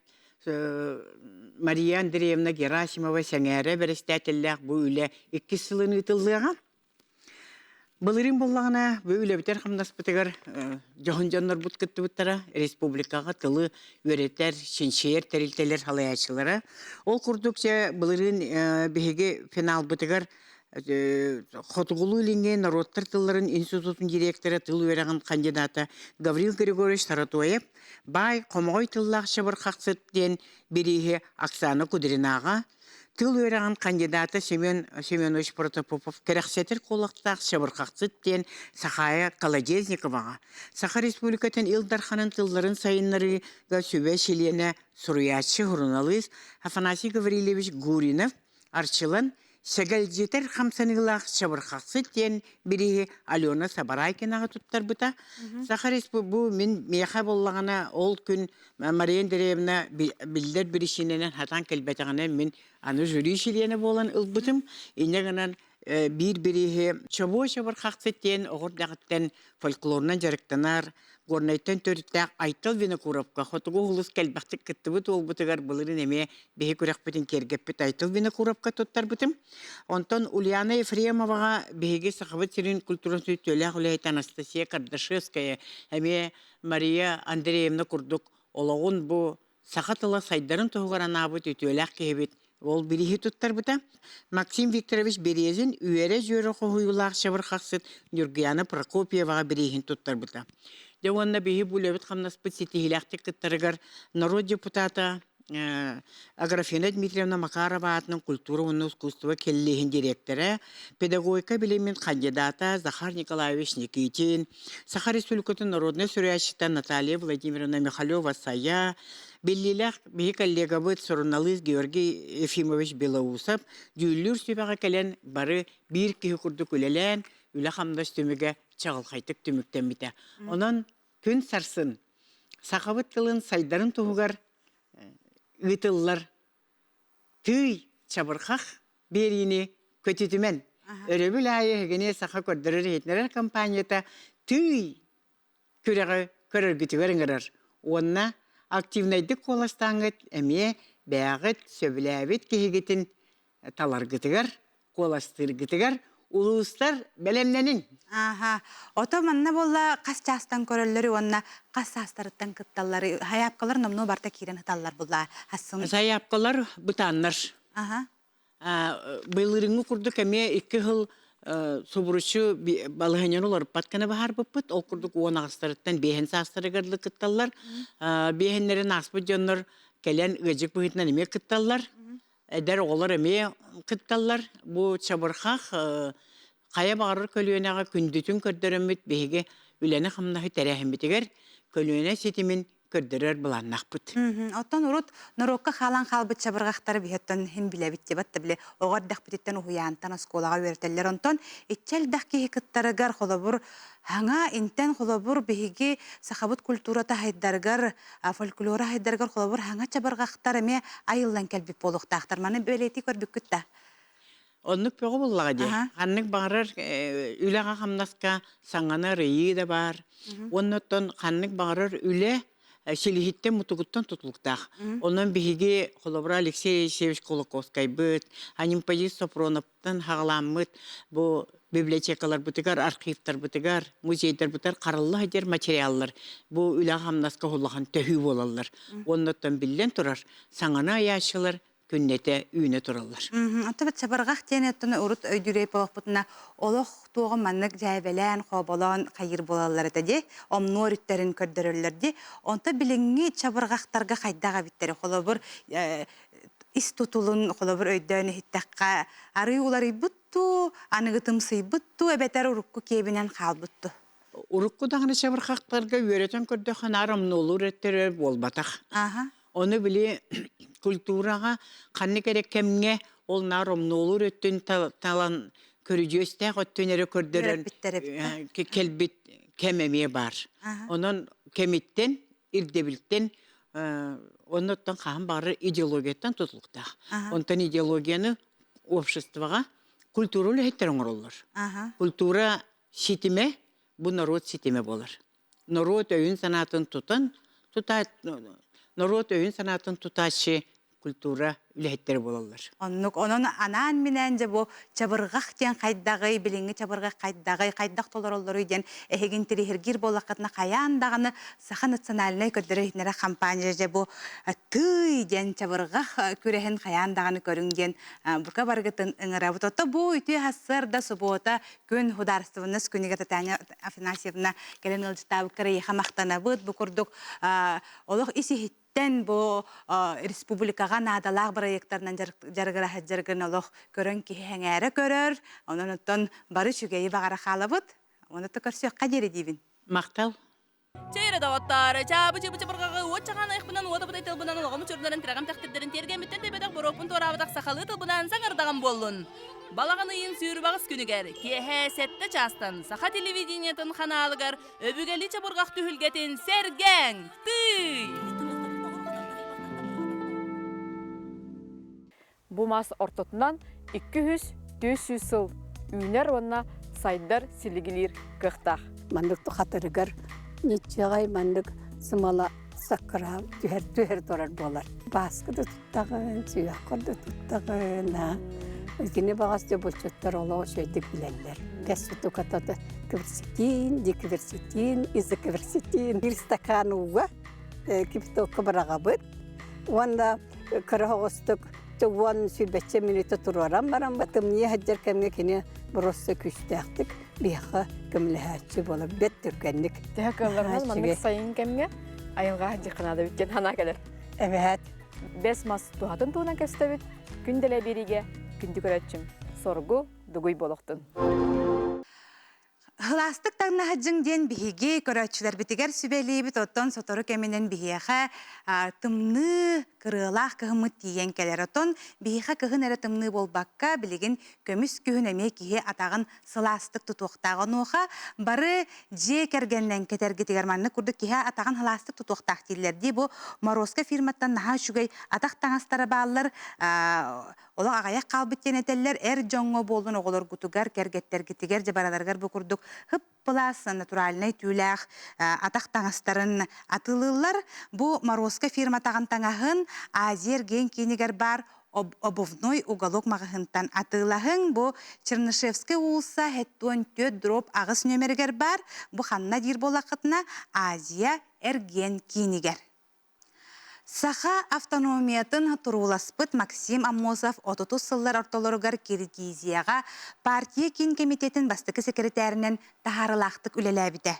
Мария Андреевна Герасимова сэҥээрэ бэрэстээтэллээх бу үлэ иккис сылын ыытыллыаҕа. Былырыын буоллаҕына, бу үлэбитэр хамнаспытыгар дьоһун дьоннорбут кыттыбыттара, республикаҕа тылы үөрэтэр, чинчийэр тэрилтэлэр салайааччылара. Ол курдук дьэ былырыын биһиги финалбытыгар Хотугулуу-Илиҥҥи норуоттар тылларын институтун директора, тыл үөрэҕин кандидата Гаврил Григорьевич Таратоев баай хомоҕой тыллаах чабырҕахсыт диэн бирииһи Оксана Кудринаҕа, тыл үөрэҕин кандидата Семен Семенович Протопопов кэрэхсэтэр куолактаах чабырҕахсыт диэн Сахая Колодезниковаҕа, Саха Республикатын Ил Дарханын тылларын сайыннарыыга сүбэ чилиэнэ, суруйааччы, суруналыыс Афанасий Гаврильевич Гуринов Арчылан сэгэлдьитэр хамсаныылаах чабырҕахсыт диэн бирииһи Алена Сабарайкинаҕа туттарбыта. Саха бу мин миэхэ буоллаҕына ол күн Мария Андреевна биллэр биричиинэнэн хатан кэлбэтэҕинэ мин аны жюри чилиэнэ буолан ылбытым. Инньэ гынан биир бирииһи Чобуо чабырҕахсыт диэн оҕо эрдэҕиттэн фольклорунан дьарыктанар Горнайтан төрүттээх Айтал Винокуровка хотугу улус кэлбэхтик кыттыбыт уолбутугар былырыын эмиэ биһи күрэхпитин киэргэппит Айтал Винокуровка туттарбытым. Онтон Ульяна Ефремоваҕа биһиги Сахабыт сирин культуратын үтүөлээх үлэһитэ Анастасия Кардашевская эмиэ Мария Андреевна курдук олоҕун бу саха тыла сайдарын туһугар анаабыт үтүөлээх киһибит ол бирииһи туттарбыта. Максим Викторович Березин үөрэ-дьүөрэ хоһуйуулаах чабырҕахсыт Ньургуяна Прокопьеваҕа бирииһин туттарбыта. Дьэ уонна биһи бу үлэбит-хамнаспыт ситиһиилээхтик кыттарыгар норуот депутата Аграфена Дмитриевна Макарова аатынан культура уонна искусство кэллиэһин дириэктэрэ, педагогика билимин кандидата Захар Николаевич Никитин, Саха Республикатын народнай суруйааччыта Наталья Владимировна Михалева-Сайа, биллиилээх биһи коллегабыт суруналыыс Георгий Ефимович Белоусов дьүүллүүр сүбэҕэ кэлэн бары биир киһи курдук үлэлээн, үлэ-хамнас түмүгэ чаҕылхайдык түмүктэммитэ. Онон күн сарсын сахабыт тылын сайдарын туһугар ыытыллар тыый чабырҕах биэриини көтүтүмэн. Өрөбүл аайы эһигини саха көрдөрөр-иһитиннэрэр компанията тыый күрэҕи көрөргүтүгэр ыҥырар уонна активнайдык куоластааҥҥыт эмиэ бэйэҕит сөбүлээбит киһигитин таларгытыгар, куоластыыргытыгар улуустар бэлэмнэниҥ. Ааха. Ото манна буолла хас чаастан көрөллөрү уонна хас саастарыттан кытталлары сайаапкалар номнуо барта киирэн ыталлар була. Хассын. Сайаапкалар бытааннар. Аха. Былырыҥҥы курдук эмиэ икки сыл субуруччу балаһыанньаны уларыппат гына баһаарбыппыт. Ол курдук уон аҕыстарыттан биэһин саастарыгар кытталлар. Биэһиннэрин ааспыт дьоннор кэлэн ыадьык быһыытынан эмиэ кытталлар. Эдэр оҕолор эмиэ кытталлар. Бу чабырҕах хайа баҕарар көлүөнэҕэ күндүтүн көрдөрөммүт биһиги үлэни-хамнаһы тэрээһиммитигэр көлүөнэ ситимин көрдөрөр былааннаахпыт. Оттон урут норуокка хаалан хаалбыт чабырҕахтары биһиэттэн иһин билэбит дебат да били оҕо эрдэхпититтэн уһуйаантан оскуолаҕа үөрэтэллэр. Онтон иччэ элбэх киһи кыттарыгар холобур хаҥа интэн холобур биһиги сахабыт культурата хайдарыгар фольклора хайдарыгар холобур хаҥа чабырҕахтар эмиэ айыллан кэлбит буолуохтаахтар. Маны бэлиэтии көрбүккүт да? Оннук бөҕө буоллаҕа дии. Ханнык баҕарар үлэҕэ-хамнаска саҥаны арыйыы да баар. Уонна оттон ханнык баҕарар үлэ силиһиттэн мутугуттан тутулуктаах. Онон биһиги холобура Алексей Алексеевич Кулаковскайбыт, Анимпадис Сопроновтан хаҕаламмыт бу библиотекаларбытыгар, архивтарбытыгар, музейдарбытыгар харалла сылдьар материаллар бу үлэҕэ-хамнаска улахан төһүү буолаллар. Уонна оттон биллэн турар, саҥаны айааччылар күннэтэ үүнэ тураллар. Оттон чабырҕах диэн оттон урут өйдүүрэй буоллахпытына олох туоҕа маннык дьээбэлээн, хооболоон хайыыр буолаллар этэ дии, омнуо өрүттэрин көрдөрөллөр дии. Онто билиҥҥи чабырҕахтарга хайдах эбиттэрий? Холобур, ис тутулун холобур өйдөөн иһиттэххэ, арыы уларыйбыт дуу, аныгы тымсыйбыт дуу, эбэтэр урукку киэбинэн хаалбыт дуу? Урукку даҕаны чабырҕахтарга үөрэтэн көрдөххө наар омнуолуур өттөрө буолбатах. Ону били культураҕа ханнык эрэ кэмҥэ ол наар омнуолуур өттүн талан көрүдьүөстээх өттүн эрэ көрдөрөн кэлбит кэм эмиэ баар. Онон кэмиттэн, ирдэбилтэн оннуттан хаһан баҕарар идеологияттан тутулуктаах. Онтон идеологияны обществоҕа культура үлэһиттэр оҥороллор. Культура ситимэ бу норуот ситимэ буолар. Норуот өйүн-санаатын тутан, тута норуот өйүн-санаатын тутааччы культура үлэһиттэрэ буолаллар. Оннук. Онон анаан-минээн дьэ бу чабырҕах диэн хайдаҕый, билиҥҥи чабырҕах хайдаҕый, хайдах толороллоруй диэн эһигин тириһиргиир буоллаххытына хайаан даҕаны Саха национальнай көрдөрөр-иһитиннэрэр хампаанньа дьэ бу тыый диэн чабырҕах күрэһин хайаан даҕаны көрүҥ диэн бука барыгытын ыҥырабыт. Ото бу үтүө сарсыарда субуота күн Худаарыстыбаннас күнүгэр Татьяна Афанасьевна кэлэн ыалдьыттаабыккар эйиэхэ махтанабыт. Бу курдук олох ис-иһиттэн бу республикаҕа наадалаах бырайыактарынан дьарыгыра сылдьаргын олох көрөн киһи сэҥээрэ көрөр. Онон оттон бары үчүгэйи баҕара хаалабыт. Оны то көрсүөххэ диэри диибин. Махтал. Чэйрэ доҕоттоор, чаабы чыбы чабырҕаҕы уот чаҕаан айахпынан уот абытай тылбынан олоҕум чурдарын тирэҕим тэхтирдэрин тиэргэммиттэн тэбэтэх боруоппун туораабатах сахалыы тылбынан саҥардаҕым буоллун. Балаҕан ыйын сүүрбэҕис күнүгэр киэһэ сэттэ чаастан саха телевидениетын ханаалыгар өбүгэлии чабырҕах түһүлгэтин сэргээҥ, тыый! Бу мас ортотунан 200-400 сыл үүнэр уонна сайдар силигилиир кыахтаах. Маннык хатырыгар ниччэҕэй маннык сымала саккыраан түһэр түһэр турар буолар. Бааска да туттаҕын, сүһүөххэр да туттаҕын, кини баҕас дьэ булчуттар олох үчүгэйдик билэллэр. Бэс сутуката кверцетин, дикверцетин, изокверцетин. Биир стакан ууга кипятокка быраҕабыт уонна кыра оҕустук уон сүүрбэччэ мүнүүтэ туруоран баран тымныы сылдьар кэмҥэ кини боруоста күүстээхтик. Биһиэхэ көмөлөһөөччү буолар бэт түргэнник. Төһө кыалларынан маннык сайын кэмҥэ айылҕа дьыхханаада бүттен ханаа кэлэр. Эбэһээт. Бэс мас туһатын туһунан кэстэбит. Күн дэлэ биэриигэ күндү көрөөччүм. Соргу дугуй болохтун. Һылаастык таҥнаһадьыҥ диэн биһиги көрөөччүлэрбитигэр сүбэлиибит, оттон сотору кэминэн биһиэхэ тымныы кырыалаах кыһыммыт тиийэн кэлэр. Оттон биһиэхэ кыһын эрэ тымныы буолбакка, билигин көмүс күһүн эмиэ киһи атаҕын сылаастык тутуохтаах. Онуоха бары дьиэ кэргэнинэн кэтэргитигэр маннык курдук киһи атаҕын сылаастык тутуохтаах дииллэр дии. Бу Морозко фирматтан наһаа үчүгэй атах таҥастара бааллар. Олох аҕыйах хаалбыт диэн этэллэр, эр дьоҥҥо буоллун оҕолоргутугар, кэргэттэргитигэр дьэ бараларыгар бу курдук хып-пылаас натуральнай түүлээх атах таҥастарын атыылыыллар. Бу Морозко фирматаҕын таҥаһын Азия эргиэн киинигэр баар обувной уголок маҕаһыынтан атыылаһыҥ. Бу Чернышевскай уулусса 74 дробь 8 нүөмэригэр баар. Бу ханна диир буоллаххытына Азия эргиэн киинигэр. Саха автономиятын турууласпыт Максим Аммосов отутус сыллар ортолоругар Киргизияҕа партия киин кэмитиэтин бастакы сэкирэтээринэн таһаарыылаахтык үлэлээбитэ.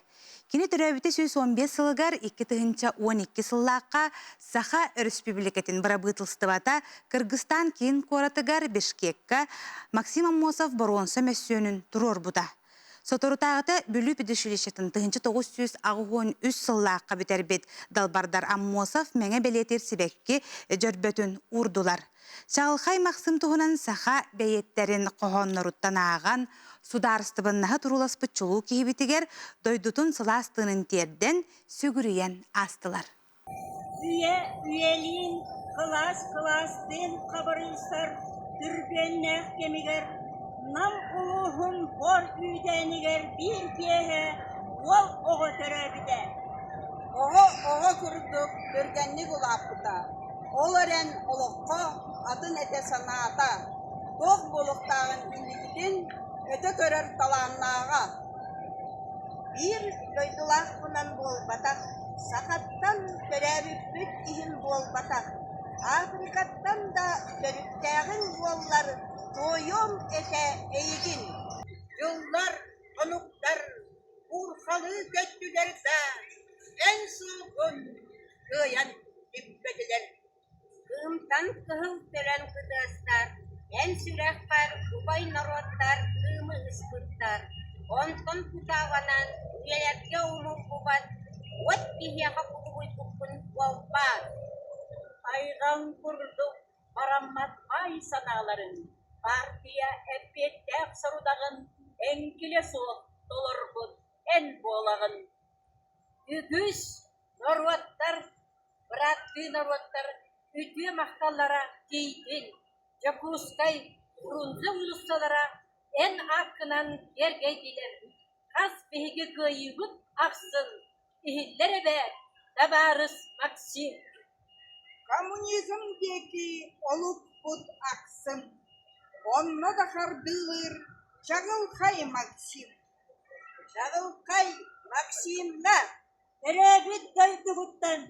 Кини төрөөбүтэ 115 сылыгар 2012 сыллаахха Саха Өрөспүүбүлүкэтин бырабыытылыстыбата Кыргызстан киин куоратыгар Бишкекка Максим Аммосов боруонса мөссүөнүн туруорбута. Соторутааҕыта Бүлүү педучилищетын 1983 сыллаахха бүтэрбит далбардар Аммосов мэҥэ бэлиэтиир сибэкки дьөрбөтүн уурдулар. Чаҕылхай Махсым туһунан саха бэйиэттэрин хоһоонноруттан ааҕан, судаарыстыбаннаһы турууласпыт чулуу киһибитигэр дойдутун сылаас тыынын тиэрдэн, сүгүрүйэн аастылар. Үйэ үйэлиин, кылаас кылаастыын хабырыйсар түргэннээх кэмигэр Нам улууһун бор үүтээнигэр биир киэһэ уол оҕо төрөөбүтэ. Оҕо оҕо курдук түргэнник улааппыта. Ол эрэн олоххо атын этэ санаата, туох буолуохтааҕын инникитин өтө көрөр талааннааҕа. Биир дойдулаахпынан буолбатах, сахаттан төрөөбүппүт иһин буолбатах, Африкаттан да төрүттээҕиҥ буоллар туойуом этэ эйигин. Дьыллар, хонуктар буурхалыы көттүлэр да, эн суолгун кыайан түппэтилэр. Кыымтан кыһыл төлөн кытыастар, эн сүрэххэр убай норуоттар кыымы ыспыттар, онтон кутаабанан үйэлэргэ умуллубат уот киһиэхэ кубулуйбуккун буолбаат? Тайҕаҥ курдук бараммат баай санааларын, партия эппиэттээх сорудаҕын эҥкилэ суох толорбут эн буолаҕын. Үгүс норуоттар Бырааттыы норуоттар үтүө махталлара тиийдин, Дьокуускай, Фрунзе уулуссалара эн ааккынан киэргэйдилэр, хас биһиги кыайыыбыт ахсын иһиллэр эбээт, табаарыс Максим! Коммунизм диэки олукпут ахсын, онно да хардыылыыр чаҕылхай Максим. Чаҕылхай Максимҥа Төрөөбүт дойдугуттан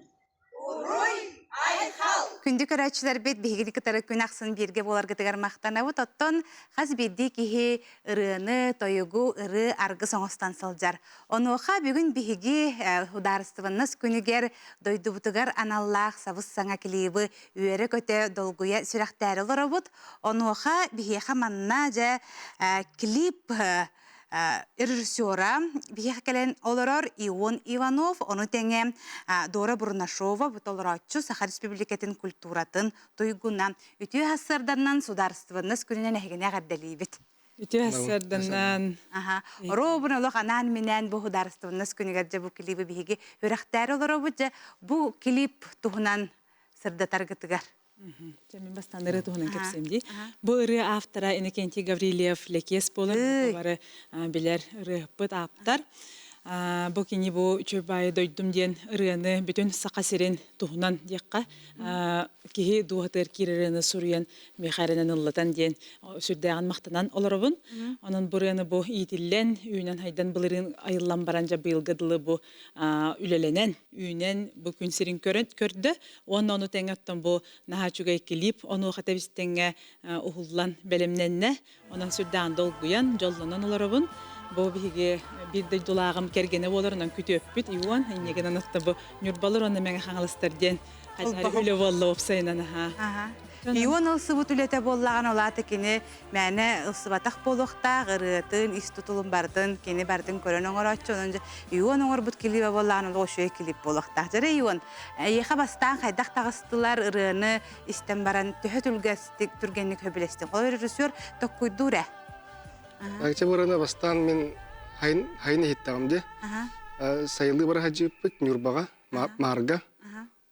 Уруй айхал! Күндү көрөөччүлэрбит, биһигини кытары күн ахсын бииргэ буоларгытыгар махтанабыт. Оттон хас биирдии киһи ырыаны, тойугу, ырыы аргыс оҥостон сылдьар. Онуоха бүгүн биһиги Судаарыстыбаннас күнүгэр дойдубутугар аналлаах сабыс-саҥа клибы үөрэ-көтө, долгуйа сүрэхтээри олоробут. Онуоха биһиэхэ манна дьэ клип режиссера биһиэхэ кэлэн олорор Ион Иванов, ону тэҥэ Дора Бурнашова бу толорооччу Саха Республикатын культуратын туйгуна. Үтүө сарсыарданан судаарыстыбаннас күнүнэн эһигини эҕэрдэлиибит. Үтүө сарсыарданан. Аха. Оруобуна олох анаан-минээн бу судаарыстыбаннас күнүгэр дьэ бу клиби биһиги үрэхтээри олоробут дьэ бу клип туһунан сырдатаргытыгар. Мин бастаан ырыа туһунан кэпсиэм дии. Бу ырыа автора Иннокентий Гаврильев Лэкиэс буолар, бары билэр ырыаһыппыт ааптар. Бу кини бу Үчүгэй дойдум диэн ырыаны бүтүн Саха сирин туһунан диэххэ киһи дууһатыгар киирэр ырыаны суруйан миэхэ эрэнэн ыллатан диэн сүрдээҕин махтанан олоробун. Онон бу ырыаны бу иитиллэн, үүнэн-хайдан былырыын айыллан баран дьэ быйылгы дылы бу үлэлэнэн, үүнэн бу күн сирин көрөн көрдө. Уонна ону тэҥэ оттон бу наһаа үчүгэй клип онуоха тэбистэҥҥэ уһуллан бэлэмнэннэ. Онон сүрдээх долгуйан, дьоллонон олоробун. Бу биһиги биир дойдулааҕым кэргэнэ буолар, онон күтүөппүт Ион, иннигинэн отто бу Ньурбалар уонна Мэҥэ Хаҥаластар диэн хайдах үлэ буолла уопсайынан аһаа. Ион ылсыбыт үлэтэ буоллаҕына, ол аата кини мээнэ ылсыбатах буолуохтаах, ырыатын, ис тутулун барытын кини барытын көрөн оҥорооччу. Онон Ион оҥорбут клибэ буоллаҕына, ол үчүгэй клип буолуохтаах. Дьэрэ Ион, эйиэхэ бастаан хайдах таҕыстылар ырыаны истэн баран төһө түргэстик, түргэнник сөбүлэстиҥ? Ол режиссер токкуйдуур ээ. Акча барана бастаан мин хайын хайын иһиттэҕим дии. Сайылыы бара сылдьыппыт Ньурбаҕа, Маарга.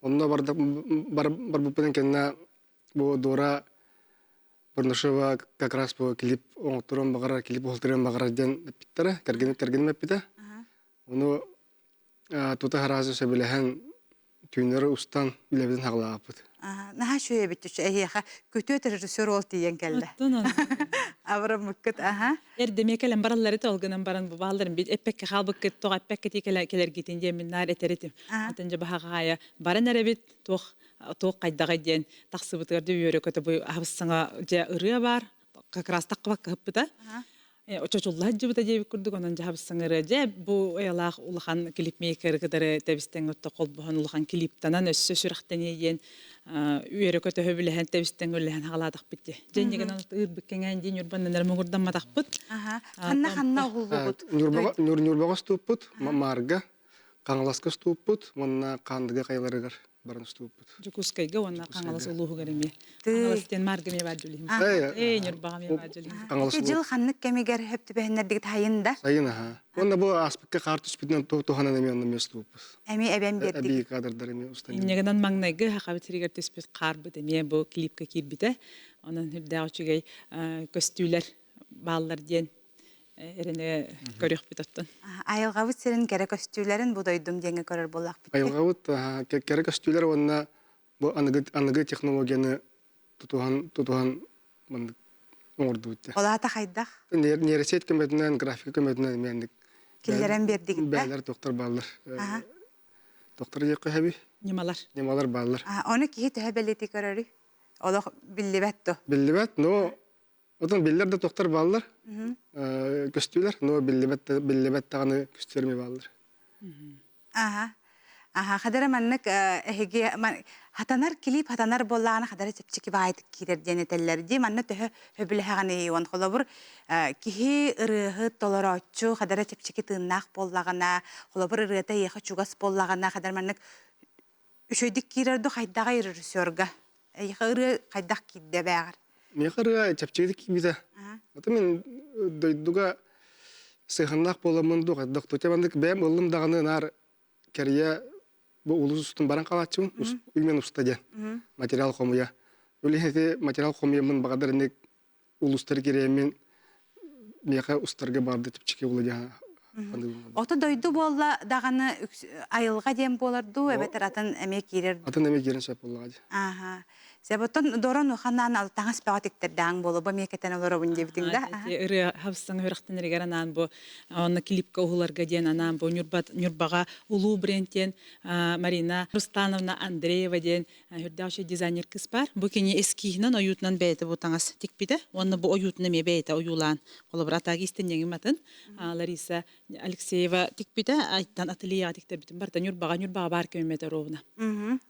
Онно барбыппытын кэннэ бу Дора Бурнашева как раз бу клип оҥотторон баҕарар, клип уһултарыан баҕарар диэн эппиттэрэ, кэргэним кэргэним эппитэ. Ону тута сразу сөбүлэһэн түүннэри устан үлэбитин хаҕалаабыппыт. Наһаа үчүгэй эбит эһиэхэ күтүөт режиссер уол тиийэн кэллэ. Абыраммыккыт аха. Эрдэмиэ кэлэн бараллары ол гынан баран бу баалларын бит эппэккэ хаалбыккыт тоҕо эппэккэ кэлэргитин диэн мин наар этэр этим. Атын дьэ баһаҕаайа баран эрэбит туох туох хайдаҕай диэн тахсыбытыгар да үөрэ көтө бу аһабыссаҥа дьэ ырыа баар как раз таххыбакка ыппыта. Очочулла сылдьыбыта диэбит курдук онон дьаһабыссаҥ ырыа дьэ бу ыйалаах улахан клипмейкеры кытары тэбистэн отто холбоһон улахан клиптанан өссө сүрэхтэниэ диэн үөрэ көтөһө билэһэн тэбистэн үлэһэн хаҕалаатахпыт дии. Дьэ иннигин ыырбыт кэҥээн дии Ньурбаннанар муҥурдамматахпыт. Ханна ханна уһуллубут? Ньурбаҕа устууппут, Маарга, Хаҥаласка устууппут уонна Хаандыга хайаларыгар баран устубуппут. Дьокуускайга уонна Хаҥалас улууһугар эмиэ. Хаҥалас диэн Маарга эмиэ баар дьулиһим. Ээ, Ньурбаҕа эмиэ баар дьулиһим. Ити дьыл ханнык кэмигэр хөп түбэһиннэрдигит хайын да? Сайын аха. Уонна бу ааспыкка хаар түспүтүнэн туһанан эмиэ онно эмиэ устубуппут. Эмиэ эбэн биэрдик. Эбии кадрдар эмиэ устан. Инньэгинэн маҥнайгы Хахабыт сиригэр түспүт хаарбыт эмиэ бу клипка киирбитэ. Онон үрдээх үчүгэй көстүүлэр бааллар диэн эрэнэ көрүөхпүт оттон. Айылҕабыт сирин кэрэ көстүүлэрин бу дойдум диэҥҥэ көрөр буоллахпыт. Айылҕабыт кэрэ көстүүлэр уонна бу аныгы аныгы технологияны тутуһан тутуһан маннык оҥордубут. Ол аата хайдах? Нейросеть көмөтүнэн, графика көмөтүнэн эмиэ Киллэрэн биэрдигит да? Бээлэр доктор бааллар. Доктор диэххэ хэби? Ньымалар. Ньымалар бааллар. Ону киһи төһө бэлиэтии көрөрүй? Олох биллибэт то. Биллибэт, но Отон биллэр да тохтор бааллар, көстүүлэр, но биллибэт биллибэт даҕаны көстүүлэр эмиэ бааллар. Аха. Аха, хадара маннык эһиги хатанар клип хатанар буоллаҕына хадара чэпчэки баайтык киирэр диэн этэллэр дии. Манна төһө сөбүлэһэҕиний уон холобур киһи ырыаһыт толорооччу хадара чэпчэки тыыннаах буоллаҕына, холобур ырыата эйиэхэ чугас буоллаҕына хадара маннык үчүгэйдик киирэр ду хайдаҕай режиссерга? Эйиэхэ ырыа хайдах киирдэ бээҕэр? Миэхэ ырыа чэпчэкитик киирбитэ. Ата мин дойдуга сыһыаннаах буоламмын дуу хайдах дуу. Маннык бэйэм ыллым даҕаны наар кэрийэ бу улуус устун баран хаалааччыбын. Үймен уста диэн материал хомуйа. Үлэһити материал хомуйаммын баҕадар инник улуустары кириэммин миэхэ устарга барды чэпчэки буола диэн Ото дойду буолла даҕаны айылҕа диэн буолар дуу, эбэтэр атын эмиэ киирэр Атын эмиэ киирэн сөп буоллаҕа дии. Ааха. Себоттон дорон уханаан алтаҥас бөҕө тиктэрдэҕиҥ буолуо, бу эмиэ кэтэн олоробун диэбитиҥ да. Ырыа хабыстаҥ үрэхтэнэригэр анаан бу онно клипка уһуларга диэн анаан бу Ньурбаҕа улуу бренд диэн Марина Рустановна Андреева диэн Үрдээх үчүгэй дизайнер кыыс баар. Бу кини эскиһинэн ойуутунан бэйэтэ бу таҥас тикпитэ. Уонна бу ойуутун эмиэ бэйэтэ ойуулаан. Холобура, атаак иистэнньэҥим атын Лариса Алексеева тикпитэ. Айттан ательеҕа тиктэрбитим. Барыта Ньурбаҕа, Ньурбаҕа баар кэмимэтэ ровно.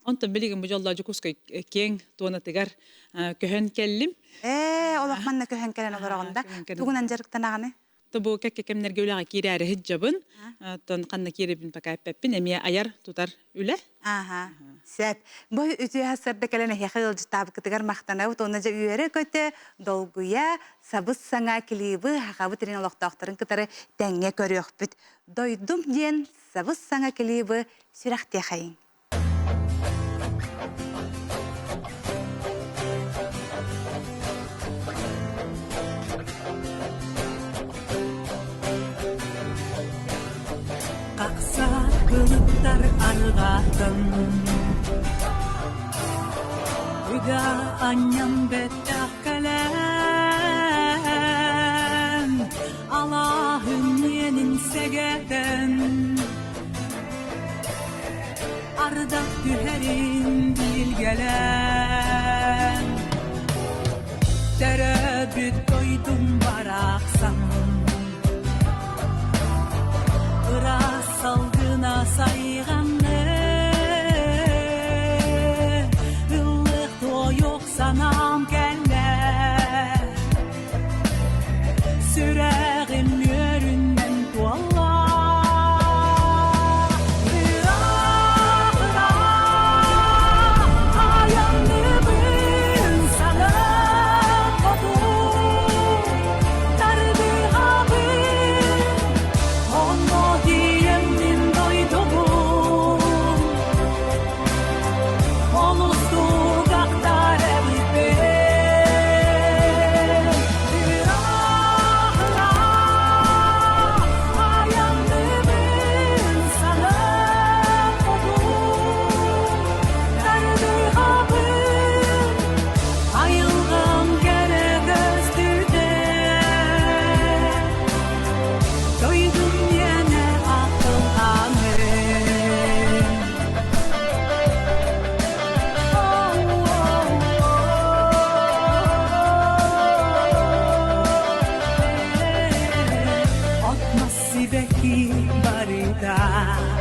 Онтон билигин бу дьоллоо Дьокуускай киэҥ туонатыгар көһөн кэллим. Ээ, олох манна көһөн кэлэн олороҕун да. Тугунан дьарыктанаҕыный? Бу кэккэ кэмнэргэ үлэҕэ киирээри сылдьабын. Оттон ханна киирэбин пока эппэппин. Эмиэ айар, тутар үлэ. Аха. Сөп. Бу үтүө сарда кэлэн эһиэхэ ыалдьыттаабыккытыгар махтанабыт уонна дьэ үөрэ-көтө, долгуйа, сабыс-саҥа клибы Хахабыт сирин олохтоохторун кытары тэҥҥэ көрүөхпүт. Дойдум диэн сабыс-саҥа клибы сүрэхтиэхэйиҥ. Хахса былыттар арҕаатым Ыга анньан бэттэх кэлэн Алааһын иэнин сэгэтэн Ардах түһэрин билгэлээн Төрөөбүт дойдум барахсан. Сыра.